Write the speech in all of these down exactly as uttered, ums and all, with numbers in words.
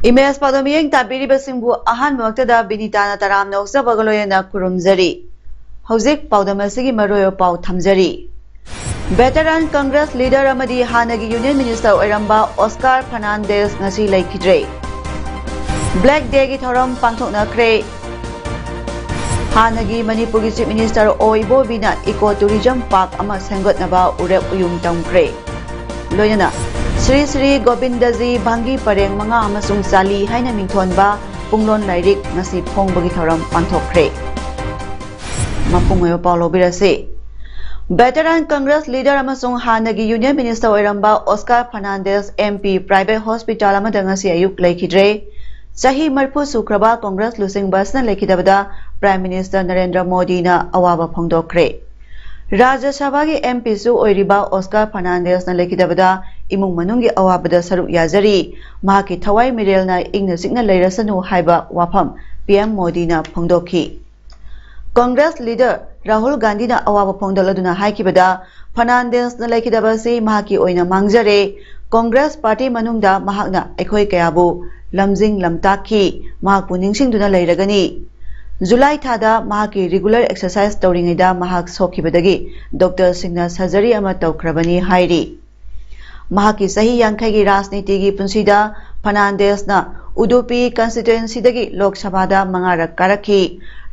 Image ꯄꯥꯎꯗꯝ ꯃꯤꯠꯌꯦꯡ ꯇꯥꯕꯤꯔꯤꯕꯁꯤꯡꯕꯨ ꯑꯍꯥꯟꯕꯃꯛꯇꯗ ꯕꯤꯅꯤꯇꯥꯅ ꯇꯔꯥꯝꯅ ꯑꯣꯛꯆꯕꯒ ꯂꯣꯏꯅꯅ ꯈꯨꯔꯨꯝꯖꯔꯤ꯫ ꯍꯧꯖꯤꯛ ꯄꯥꯎꯗꯝ ꯑꯁꯤꯒꯤ ꯃꯔꯨꯑꯣꯏꯕ ꯄꯥꯎ ꯊꯝꯖꯔꯤ꯫ ꯚꯦꯇꯔꯥꯟ ꯀꯪꯒ꯭ꯔꯦꯁ ꯂꯤꯗꯔ ꯑꯃꯗꯤ ꯍꯥꯟꯅꯒꯤ ꯌꯨꯅꯤꯌꯟ ꯃꯤꯅꯤꯁꯇꯔ ꯑꯣꯏꯔꯝꯕ ꯑꯣꯁꯀꯥꯔ ꯐꯔꯅꯥꯟꯗꯦꯁ ꯉꯁꯤ ꯂꯩꯈꯤꯗ꯭ꯔꯦ꯫ ꯕ꯭ꯂꯦꯛ ꯗꯦꯒꯤ ꯊꯧꯔꯝ ꯄꯥꯡꯊꯣꯛꯅꯈ꯭ꯔꯦ꯫ ꯍꯥꯟꯅꯒꯤ ꯃꯅꯤꯄꯨꯔꯒꯤ ꯆꯤꯐ ꯃꯤꯅꯤꯁꯇꯔ ꯑꯣ ꯏꯕꯣꯕꯤꯅ ꯏꯀꯣ ꯇꯨꯔꯤꯖꯝ ꯄꯥꯔꯛ ꯑꯃ ꯁꯦꯝꯒꯠꯅꯕ ꯎꯔꯦꯞ ꯎꯌꯨꯡ ꯇꯝꯈ꯭ꯔꯦ꯫ ꯂꯣꯏꯅꯅ ꯁ꯭ꯔꯤ ꯁ꯭ꯔꯤ ꯒꯣꯕꯤꯟꯗꯖꯤ ꯚꯪꯒꯤ ꯄꯔꯦꯡ ꯃꯉꯥ ꯑꯃꯁꯨꯡ ꯆꯥꯂꯤ ꯍꯥꯏꯅ ꯃꯤꯡꯊꯣꯟꯕ ꯄꯨꯡꯂꯣꯟ ꯂꯥꯏꯔꯤꯛ ꯉꯁꯤ ꯐꯣꯡꯕꯒꯤ ꯊꯧꯔꯝ ꯄꯥꯡꯊꯣꯛꯈ꯭ꯔꯦ꯫ ꯃꯄꯨꯡ ꯑꯣꯏꯕ ꯄꯥꯎ ꯂꯧꯕꯤꯔꯁꯤ꯫ ꯚꯦꯇꯔꯥꯟ ꯀꯪꯒ꯭ꯔꯦꯁ ꯂꯤꯗꯔ ꯑꯃꯁꯨꯡ ꯍꯥꯟꯅꯒꯤ ꯌꯨꯅꯤꯌꯟ ꯃꯤꯅꯤꯁꯇꯔ ꯑꯣꯏꯔꯝꯕ Oscar Fernandes, M P, private hospital ꯑꯃꯗ ꯉꯁꯤ ꯑꯌꯨꯛ ꯂꯩꯈꯤꯗ꯭ꯔꯦ꯫ ꯆꯍꯤ ꯃꯔꯤꯐꯨ ꯁꯨꯈ꯭ꯔꯕ ꯀꯪꯒ꯭ꯔꯦꯁ ꯂꯨꯆꯤꯡꯕ ꯑꯁꯤꯅ ꯂꯩꯈꯤꯗꯕꯗ ꯄ꯭ꯔꯥꯏꯝ ꯃꯤꯅꯤꯁꯇꯔ ꯅꯔꯦꯟꯗ꯭ꯔ ꯃꯣꯗꯤꯅ ꯑꯋꯥꯕ ꯐꯣꯡꯗꯣꯛꯈ꯭ꯔꯦ꯫ ꯔꯥꯖ꯭ꯌ ꯁꯚꯥꯒꯤ ꯑꯦꯝ ꯄꯤꯁꯨ ꯑꯣꯏꯔꯤꯕ ꯑꯣꯁꯀꯥꯔ ꯐꯔꯅꯥꯟꯗꯦꯁꯅ ꯂꯩꯈꯤꯗꯕꯗ ꯏꯃꯨꯡ ꯃꯅꯨꯡꯒꯤ ꯑꯋꯥꯕꯗ ꯁꯔꯨꯛ ꯌꯥꯖꯔꯤ꯫ ꯃꯍꯥꯛꯀꯤ ꯊꯋꯥꯏ ꯃꯤꯔꯦꯜꯅ ꯏꯪꯅ ꯆꯤꯛꯅ ꯂꯩꯔꯁꯅꯨ ꯍꯥꯏꯕ ꯋꯥꯐꯝ ꯄꯤ ꯑꯦꯝ ꯃꯣꯗꯤꯅ ꯐꯣꯡꯗꯣꯛꯈꯤ꯫ ꯀꯪꯒ꯭ꯔꯦꯁ ꯂꯤꯗꯔ ꯔꯥꯍꯨꯜ ꯒꯥꯟꯙꯤꯅ ꯑꯋꯥꯕ ꯐꯣꯡꯗꯣꯛꯂꯗꯨꯅ ꯍꯥꯏꯈꯤꯕꯗ, ꯐꯔꯅꯥꯟꯗꯦꯁꯅ ꯂꯩꯈꯤꯗꯕ ꯑꯁꯤ ꯃꯍꯥꯛꯀꯤ ꯑꯣꯏꯅ ꯃꯥꯡꯖꯔꯦ꯫ ꯀꯪꯒ꯭ꯔꯦꯁ ꯄꯥꯔꯇꯤ ꯃꯅꯨꯡꯗ ꯃꯍꯥꯛꯅ ꯑꯩꯈꯣꯏ ꯀꯌꯥꯕꯨ ꯂꯝꯖꯤꯡ ꯂꯝꯇꯥꯛꯈꯤ꯫ ꯃꯍꯥꯛꯄꯨ ꯅꯤꯡꯁꯤꯡꯗꯨꯅ ꯂꯩꯔꯒꯅꯤ꯫ ꯖꯨꯂꯥꯏ ꯊꯥꯗ ꯃꯍꯥꯛꯀꯤ ꯔꯤꯒꯨꯂꯔ ꯑꯦꯛꯁꯔꯁꯥꯏꯁ ꯇꯧꯔꯤꯉꯩꯗ ꯃꯍꯥꯛ ꯁꯣꯛꯈꯤꯕꯗꯒꯤ ꯗꯣꯛꯇꯔꯁꯤꯡꯅ ꯁꯔꯖꯔꯤ ꯑꯃ ꯇꯧꯈ꯭ꯔꯕꯅꯤ ꯍꯥꯏꯔꯤ꯫ ꯃꯍꯥꯛꯀꯤ ꯆꯍꯤ ꯌꯥꯡꯈꯩꯒꯤ ꯔꯥꯖꯅꯤꯇꯤꯒꯤ ꯄꯨꯟꯁꯤꯗ ꯐꯔꯅꯥꯟꯗꯦꯁꯅ ꯎꯗꯨꯄꯤ ꯀꯟꯁꯇꯤꯇ꯭ꯋꯦꯟꯁꯤꯗꯒꯤ ꯂꯣꯛ ꯁꯚꯥꯗ ꯃꯉꯥꯔꯛ ꯀꯥꯔꯛꯈꯤ꯫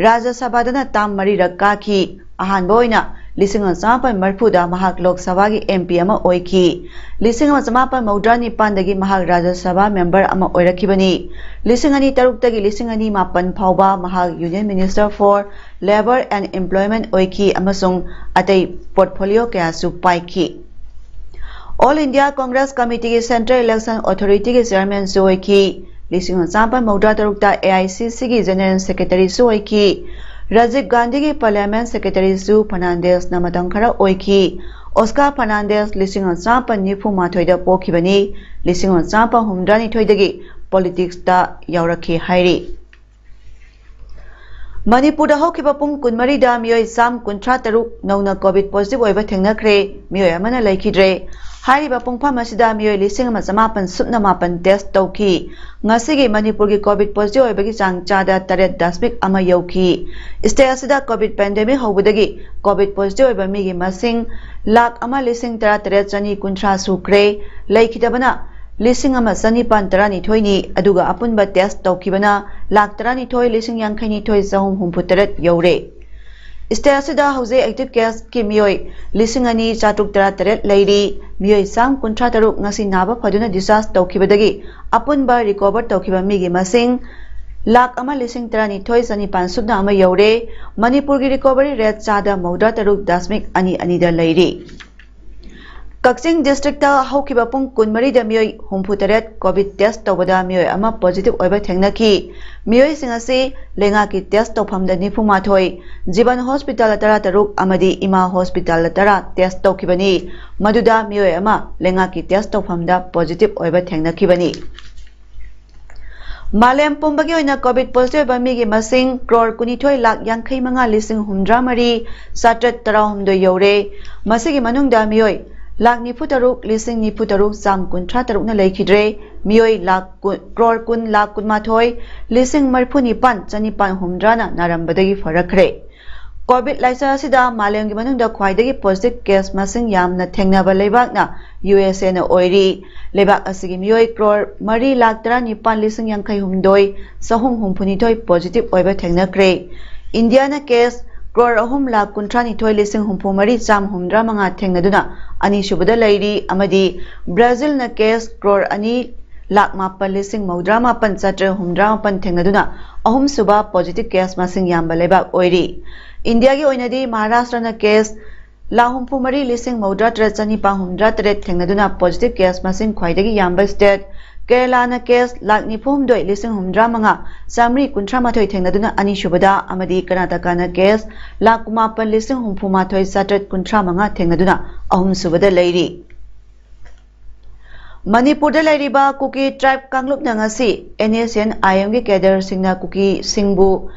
ꯔꯥꯖ꯭ꯌ ꯁꯚꯥꯗꯅ ꯇꯥꯝ ꯃꯔꯤꯔꯛ ꯀꯥꯈꯤ꯫ ꯑꯍꯥꯟꯕ ꯑꯣꯏꯅ ꯂꯤꯁꯤꯡ ꯑꯃ ꯆꯃꯥꯄꯟ ꯃꯔꯤꯐꯨꯗ ꯃꯍꯥꯛ ꯂꯣꯛ ꯁꯚꯥꯒꯤ ꯑꯦꯝ ꯄꯤ ꯑꯃ ꯑꯣꯏꯈꯤ꯫ ꯂꯤꯁꯤꯡ ꯑꯃ ꯆꯃꯥꯄꯟ ꯃꯧꯗ꯭ꯔꯥ ꯅꯤꯄꯥꯟꯗꯒꯤ ꯃꯍꯥꯛ ꯔꯥꯖ꯭ꯌ ꯁꯚꯥ ꯃꯦꯝꯕꯔ ꯑꯃ ꯑꯣꯏꯔꯛꯈꯤꯕꯅꯤ꯫ ꯂꯤꯁꯤꯡ ꯑꯅꯤ ꯇꯔꯨꯛꯇꯒꯤ ꯂꯤꯁꯤꯡ ꯑꯅꯤ ꯃꯥꯄꯟ ꯐꯥꯎꯕ ꯃꯍꯥꯛ Union Minister for Labour and Employment ꯑꯣꯏꯈꯤ ꯑꯃꯁꯨꯡ ꯑꯇꯩ ꯄꯣꯔꯠꯐꯣꯂꯤꯑꯣ ꯀꯌꯥꯁꯨ ꯄꯥꯏꯈꯤ꯫ All India Congress Committeeꯒꯤ Central Election Authorityꯒꯤ Chairmanꯁꯨ ꯑꯣꯏꯈꯤ꯫ ꯂꯤꯁꯤꯡ ꯑꯃ ꯆꯥꯃꯥꯄꯟ ꯃꯧꯗ꯭ꯔꯥ ꯇꯔꯨꯛꯇ AICCꯒꯤ General Secretaryꯁꯨ ꯑꯣꯏꯈꯤ꯫ ꯔꯥꯖꯤꯕ ꯒꯥꯟꯙꯤꯒꯤ Parliament Secretaryꯁꯨ ꯐꯔꯅꯥꯟꯗꯦꯁꯅ ꯃꯇꯝ ꯈꯔ ꯑꯣꯏꯈꯤ꯫ ꯑꯣꯁꯀꯥꯔ ꯐꯔꯅꯥꯟꯗꯦꯁ ꯂꯤꯁꯤꯡ ꯑꯃ ꯆꯥꯃꯥꯄꯟ ꯅꯤꯐꯨ ꯃꯥꯊꯣꯏꯗ ꯄꯣꯛꯈꯤꯕꯅꯤ꯫ ꯂꯤꯁꯤꯡ ꯑꯃ ꯆꯥꯃꯥꯄꯟ ꯍꯨꯝꯗ꯭ꯔꯥ ꯅꯤꯊꯣꯏꯗꯒꯤ politicsꯇ ꯌꯥꯎꯔꯛꯈꯤ ꯍꯥꯏꯔꯤ꯫ ꯃꯅꯤꯄꯨꯔꯗ ꯍꯧꯈꯤꯕ ꯄꯨꯡ ꯀꯨꯟꯃꯔꯤꯗ ꯃꯤꯑꯣꯏ ꯆꯥꯝ ꯀꯨꯟꯊ꯭ꯔꯥ ꯇꯔꯨꯛ ꯅꯧꯅ COVID positive ꯑꯣꯏꯕ ꯊꯦꯡꯅꯈ꯭ꯔꯦ꯫ ꯃꯤꯑꯣꯏ ꯑꯃꯅ ꯂꯩꯈꯤꯗ꯭ꯔꯦ꯫ ꯍꯥꯏꯔꯤꯕ ꯄꯨꯡꯐꯝ ꯑꯁꯤꯗ ꯃꯤꯑꯣꯏ ꯂꯤꯁꯤꯡ ꯑꯃ ꯆꯥꯃꯥꯄꯟ ꯁꯨꯞꯅ ꯃꯥꯄꯟ test ꯇꯧꯈꯤ꯫ ꯉꯁꯤꯒꯤ ꯃꯅꯤꯄꯨꯔꯒꯤ COVID positive ꯑꯣꯏꯕꯒꯤ ꯆꯥꯡ ꯆꯥꯗ ꯇꯔꯦꯠ ꯗꯁꯃꯤꯛ ꯑꯃ ꯌꯧꯈꯤ꯫ State ꯑꯁꯤꯗ COVID pandemic ꯍꯧꯕꯗꯒꯤ COVID positive ꯑꯣꯏꯕ ꯃꯤꯒꯤ ꯃꯁꯤꯡ ꯂꯥꯈ ꯑꯃ ꯂꯤꯁꯤꯡ ꯇꯔꯥ ꯇꯔꯦꯠ ꯆꯅꯤ ꯀꯨꯟꯊ꯭ꯔꯥ ꯁꯨꯈ꯭ꯔꯦ꯫ ꯂꯩꯈꯤꯗꯕꯅ ꯂꯤꯁꯤꯡ ꯑꯃ ꯆꯅꯤꯄꯥꯟ ꯇꯔꯥꯅꯤꯊꯣꯏꯅꯤ, ꯑꯗꯨꯒ ꯑꯄꯨꯟꯕ test ꯇꯧꯈꯤꯕꯅ ꯂꯥꯈ ꯇꯔꯥꯅꯤꯊꯣꯏ ꯂꯤꯁꯤꯡ ꯌꯥꯡꯈꯩꯅꯤꯊꯣꯏ ꯆꯍꯨꯝ ꯍꯨꯝꯐꯨ ꯇꯔꯦꯠ ꯌꯧꯔꯦ꯫ State ꯑꯁꯤꯗ ꯍꯧꯖꯤꯛ active caseꯀꯤ ꯃꯤꯑꯣꯏ ꯂꯤꯁꯤꯡ ꯑꯅꯤ ꯆꯥꯇ꯭ꯔꯨꯛ ꯇꯔꯥ ꯇꯔꯦꯠ ꯂꯩꯔꯤ꯫ ꯃꯤꯑꯣꯏ ꯆꯥꯝ ꯀꯨꯟꯊ꯭ꯔꯥ ꯇꯔꯨꯛ ꯉꯁꯤ ꯅꯥꯕ ꯐꯗꯨꯅ discharge ꯇꯧꯈꯤꯕꯗꯒꯤ ꯑꯄꯨꯟꯕ recover ꯇꯧꯈꯤꯕ ꯃꯤꯒꯤ ꯃꯁꯤꯡ ꯂꯥꯈ ꯑꯃ ꯂꯤꯁꯤꯡ ꯇꯔꯥꯅꯤꯊꯣꯏ ꯆꯅꯤꯄꯥꯟ ꯁꯨꯞꯅ ꯑꯃ ꯌꯧꯔꯦ꯫ ꯃꯅꯤꯄꯨꯔꯒꯤ recovery rate ꯆꯥꯗ ꯃꯧꯗ꯭ꯔꯥ ꯇꯔꯨꯛ ꯗꯁꯃꯤꯛ ꯑꯅꯤ ꯑꯅꯤꯗ ꯂꯩꯔꯤ꯫ ꯀꯛꯆꯤꯡ districtꯇ ꯍꯧꯈꯤꯕ ꯄꯨꯡ ꯀꯨꯟꯃꯔꯤꯗ ꯃꯤꯑꯣꯏ ꯍꯨꯝꯐꯨ ꯇꯔꯦꯠ COVID test ꯇꯧꯕꯗ ꯃꯤꯑꯣꯏ ꯑꯃ positive ꯑꯣꯏꯕ ꯊꯦꯡꯅꯈꯤ꯫ ꯃꯤꯑꯣꯏꯁꯤꯡ ꯑꯁꯤ ꯂꯩꯉꯥꯛꯀꯤ test ꯇꯧꯐꯝꯗ ꯅꯤꯐꯨ ꯃꯥꯊꯣꯏ, ꯖꯤꯕꯟ hospitalꯗ ꯇꯔꯥ ꯇꯔꯨꯛ ꯑꯃꯗꯤ ꯏꯃꯥ hospitalꯗ ꯇꯔꯥ test ꯇꯧꯈꯤꯕꯅꯤ꯫ ꯃꯗꯨꯗ ꯃꯤꯑꯣꯏ ꯑꯃ ꯂꯩꯉꯥꯛꯀꯤ test ꯇꯧꯐꯝꯗ positive ꯑꯣꯏꯕ ꯊꯦꯡꯅꯈꯤꯕꯅꯤ꯫ ꯃꯥꯂꯦꯝ ꯄꯨꯝꯕꯒꯤ ꯑꯣꯏꯅ COVID positive ꯑꯣꯏꯕ ꯃꯤꯒꯤ ꯃꯁꯤꯡ ꯀ꯭ꯔꯣꯔ ꯀꯨꯟꯅꯤꯊꯣꯏ ꯂꯥꯈ ꯌꯥꯡꯈꯩ ꯃꯉꯥ ꯂꯤꯁꯤꯡ ꯍꯨꯝꯗ꯭ꯔꯥ ꯃꯔꯤ ꯆꯥꯇ꯭ꯔꯦꯠ ꯇꯔꯥꯍꯨꯝꯗꯣꯏ ꯌꯧꯔꯦ꯫ ꯃꯁꯤꯒꯤ ꯃꯅꯨꯡꯗ ꯃꯤꯑꯣꯏ ꯂꯥꯈ ꯅꯤꯐꯨ ꯇꯔꯨꯛ ꯂꯤꯁꯤꯡ ꯅꯤꯐꯨ ꯇꯔꯨꯛ ꯆꯥꯝ ꯀꯨꯟꯊ꯭ꯔꯥ ꯇꯔꯨꯛꯅ ꯂꯩꯈꯤꯗ꯭ꯔꯦ꯫ ꯃꯤꯑꯣꯏ ꯂꯥꯈ ꯀꯨꯟ, ꯀ꯭ꯔꯣꯔ ꯀꯨꯟ ꯂꯥꯈ ꯀꯨꯟꯃꯥꯊꯣꯏ ꯂꯤꯁꯤꯡ ꯃꯔꯤꯐꯨ ꯅꯤꯄꯥꯟ ꯆꯅꯤꯄꯥꯟ ꯍꯨꯝꯗ꯭ꯔꯥꯅ ꯅꯥꯔꯝꯕꯗꯒꯤ ꯐꯔꯛꯈ꯭ꯔꯦ꯫ COVID ꯂꯥꯏꯆꯠ ꯑꯁꯤꯗ ꯃꯥꯂꯦꯝꯒꯤ ꯃꯅꯨꯡꯗ ꯈ꯭ꯋꯥꯏꯗꯒꯤ positive case ꯃꯁꯤꯡ ꯌꯥꯝꯅ ꯊꯦꯡꯅꯕ ꯂꯩꯕꯥꯛꯅ USAꯅ ꯑꯣꯏꯔꯤ꯫ ꯂꯩꯕꯥꯛ ꯑꯁꯤꯒꯤ ꯃꯤꯑꯣꯏ ꯀ꯭ꯔꯣꯔ ꯃꯔꯤ ꯂꯥꯈ ꯇꯔꯥꯅꯤꯄꯥꯟ ꯂꯤꯁꯤꯡ ꯌꯥꯡꯈꯩ ꯍꯨꯝꯗꯣꯏ ꯆꯍꯨꯝ ꯍꯨꯝꯐꯨ ꯅꯤꯊꯣꯏ positive ꯑꯣꯏꯕ ꯊꯦꯡꯅꯈ꯭ꯔꯦ꯫ ꯏꯟꯗꯤꯌꯥꯅ case ꯀ꯭ꯔꯣꯔ ꯑꯍꯨꯝ ꯂꯥꯈ ꯀꯨꯟꯊ꯭ꯔꯥ ꯅꯤꯊꯣꯏ ꯂꯤꯁꯤꯡ ꯍꯨꯝꯐꯨ ꯃꯔꯤ ꯆꯥꯝ ꯍꯨꯝꯗ꯭ꯔꯥ ꯃꯉꯥ ꯊꯦꯡꯅꯗꯨꯅ ꯑꯅꯤꯁꯨꯕꯗ ꯂꯩꯔꯤ, ꯑꯃꯗꯤ ꯕ꯭ꯔꯥꯖꯤꯜꯅ case ꯀ꯭ꯔꯣꯔ ꯑꯅꯤ ꯂꯥꯈ ꯃꯥꯄꯟ ꯂꯤꯁꯤꯡ ꯃꯧꯗ꯭ꯔꯥ ꯃꯥꯄꯟ ꯆꯥꯇ꯭ꯔꯦꯠ ꯍꯨꯝꯗ꯭ꯔꯥ ꯃꯥꯄꯟ ꯊꯦꯡꯅꯗꯨꯅ ꯑꯍꯨꯝꯁꯨꯕ positive case ꯃꯁꯤꯡ ꯌꯥꯝꯕ ꯂꯩꯕꯥꯛ ꯑꯣꯏꯔꯤ꯫ ꯏꯟꯗꯤꯌꯥꯒꯤ ꯑꯣꯏꯅꯗꯤ ꯃꯍꯥꯔꯥꯁꯇ꯭ꯔꯅ case ꯂꯥꯈ ꯍꯨꯝꯐꯨ ꯃꯔꯤ ꯂꯤꯁꯤꯡ ꯃꯧꯗ꯭ꯔꯥ ꯇꯔꯦꯠ ꯆꯅꯤꯄꯥꯟ ꯍꯨꯝꯗ꯭ꯔꯥ ꯇꯔꯦꯠ ꯊꯦꯡꯅꯗꯨꯅ positive case ꯃꯁꯤꯡ ꯈ꯭ꯋꯥꯏꯗꯒꯤ ꯌꯥꯝꯕ state꯫ ꯀꯦꯔꯂꯥꯅ case ꯂꯥꯈ ꯅꯤꯐꯨ ꯍꯨꯝꯗꯣꯏ ꯂꯤꯁꯤꯡ ꯍꯨꯝꯗ꯭ꯔꯥ ꯃꯉꯥ ꯆꯥꯃꯔꯤ ꯀꯨꯟꯊ꯭ꯔꯥ ꯃꯥꯊꯣꯏ ꯊꯦꯡꯅꯗꯨꯅ ꯑꯅꯤꯁꯨꯕꯗ, ꯑꯃꯗꯤ ꯀꯔꯅꯥꯇꯀꯥꯅ case ꯂꯥꯈ ꯀꯨꯟꯃꯥꯄꯟ ꯂꯤꯁꯤꯡ ꯍꯨꯝꯐꯨ ꯃꯥꯊꯣꯏ ꯆꯥꯇ꯭ꯔꯦꯠ ꯀꯨꯟꯊ꯭ꯔꯥ ꯃꯉꯥ ꯊꯦꯡꯅꯗꯨꯅ ꯑꯍꯨꯝꯁꯨꯕꯗ ꯂꯩꯔꯤ꯫ ꯃꯅꯤꯄꯨꯔꯗ ꯂꯩꯔꯤꯕ ꯀꯨꯀꯤ tribe ꯀꯥꯡꯂꯨꯞꯅ ꯉꯁꯤ NSCN-IM-ꯒꯤ cadre-ꯁꯤꯡꯅ ꯀꯨꯀꯤꯁꯤꯡꯕꯨ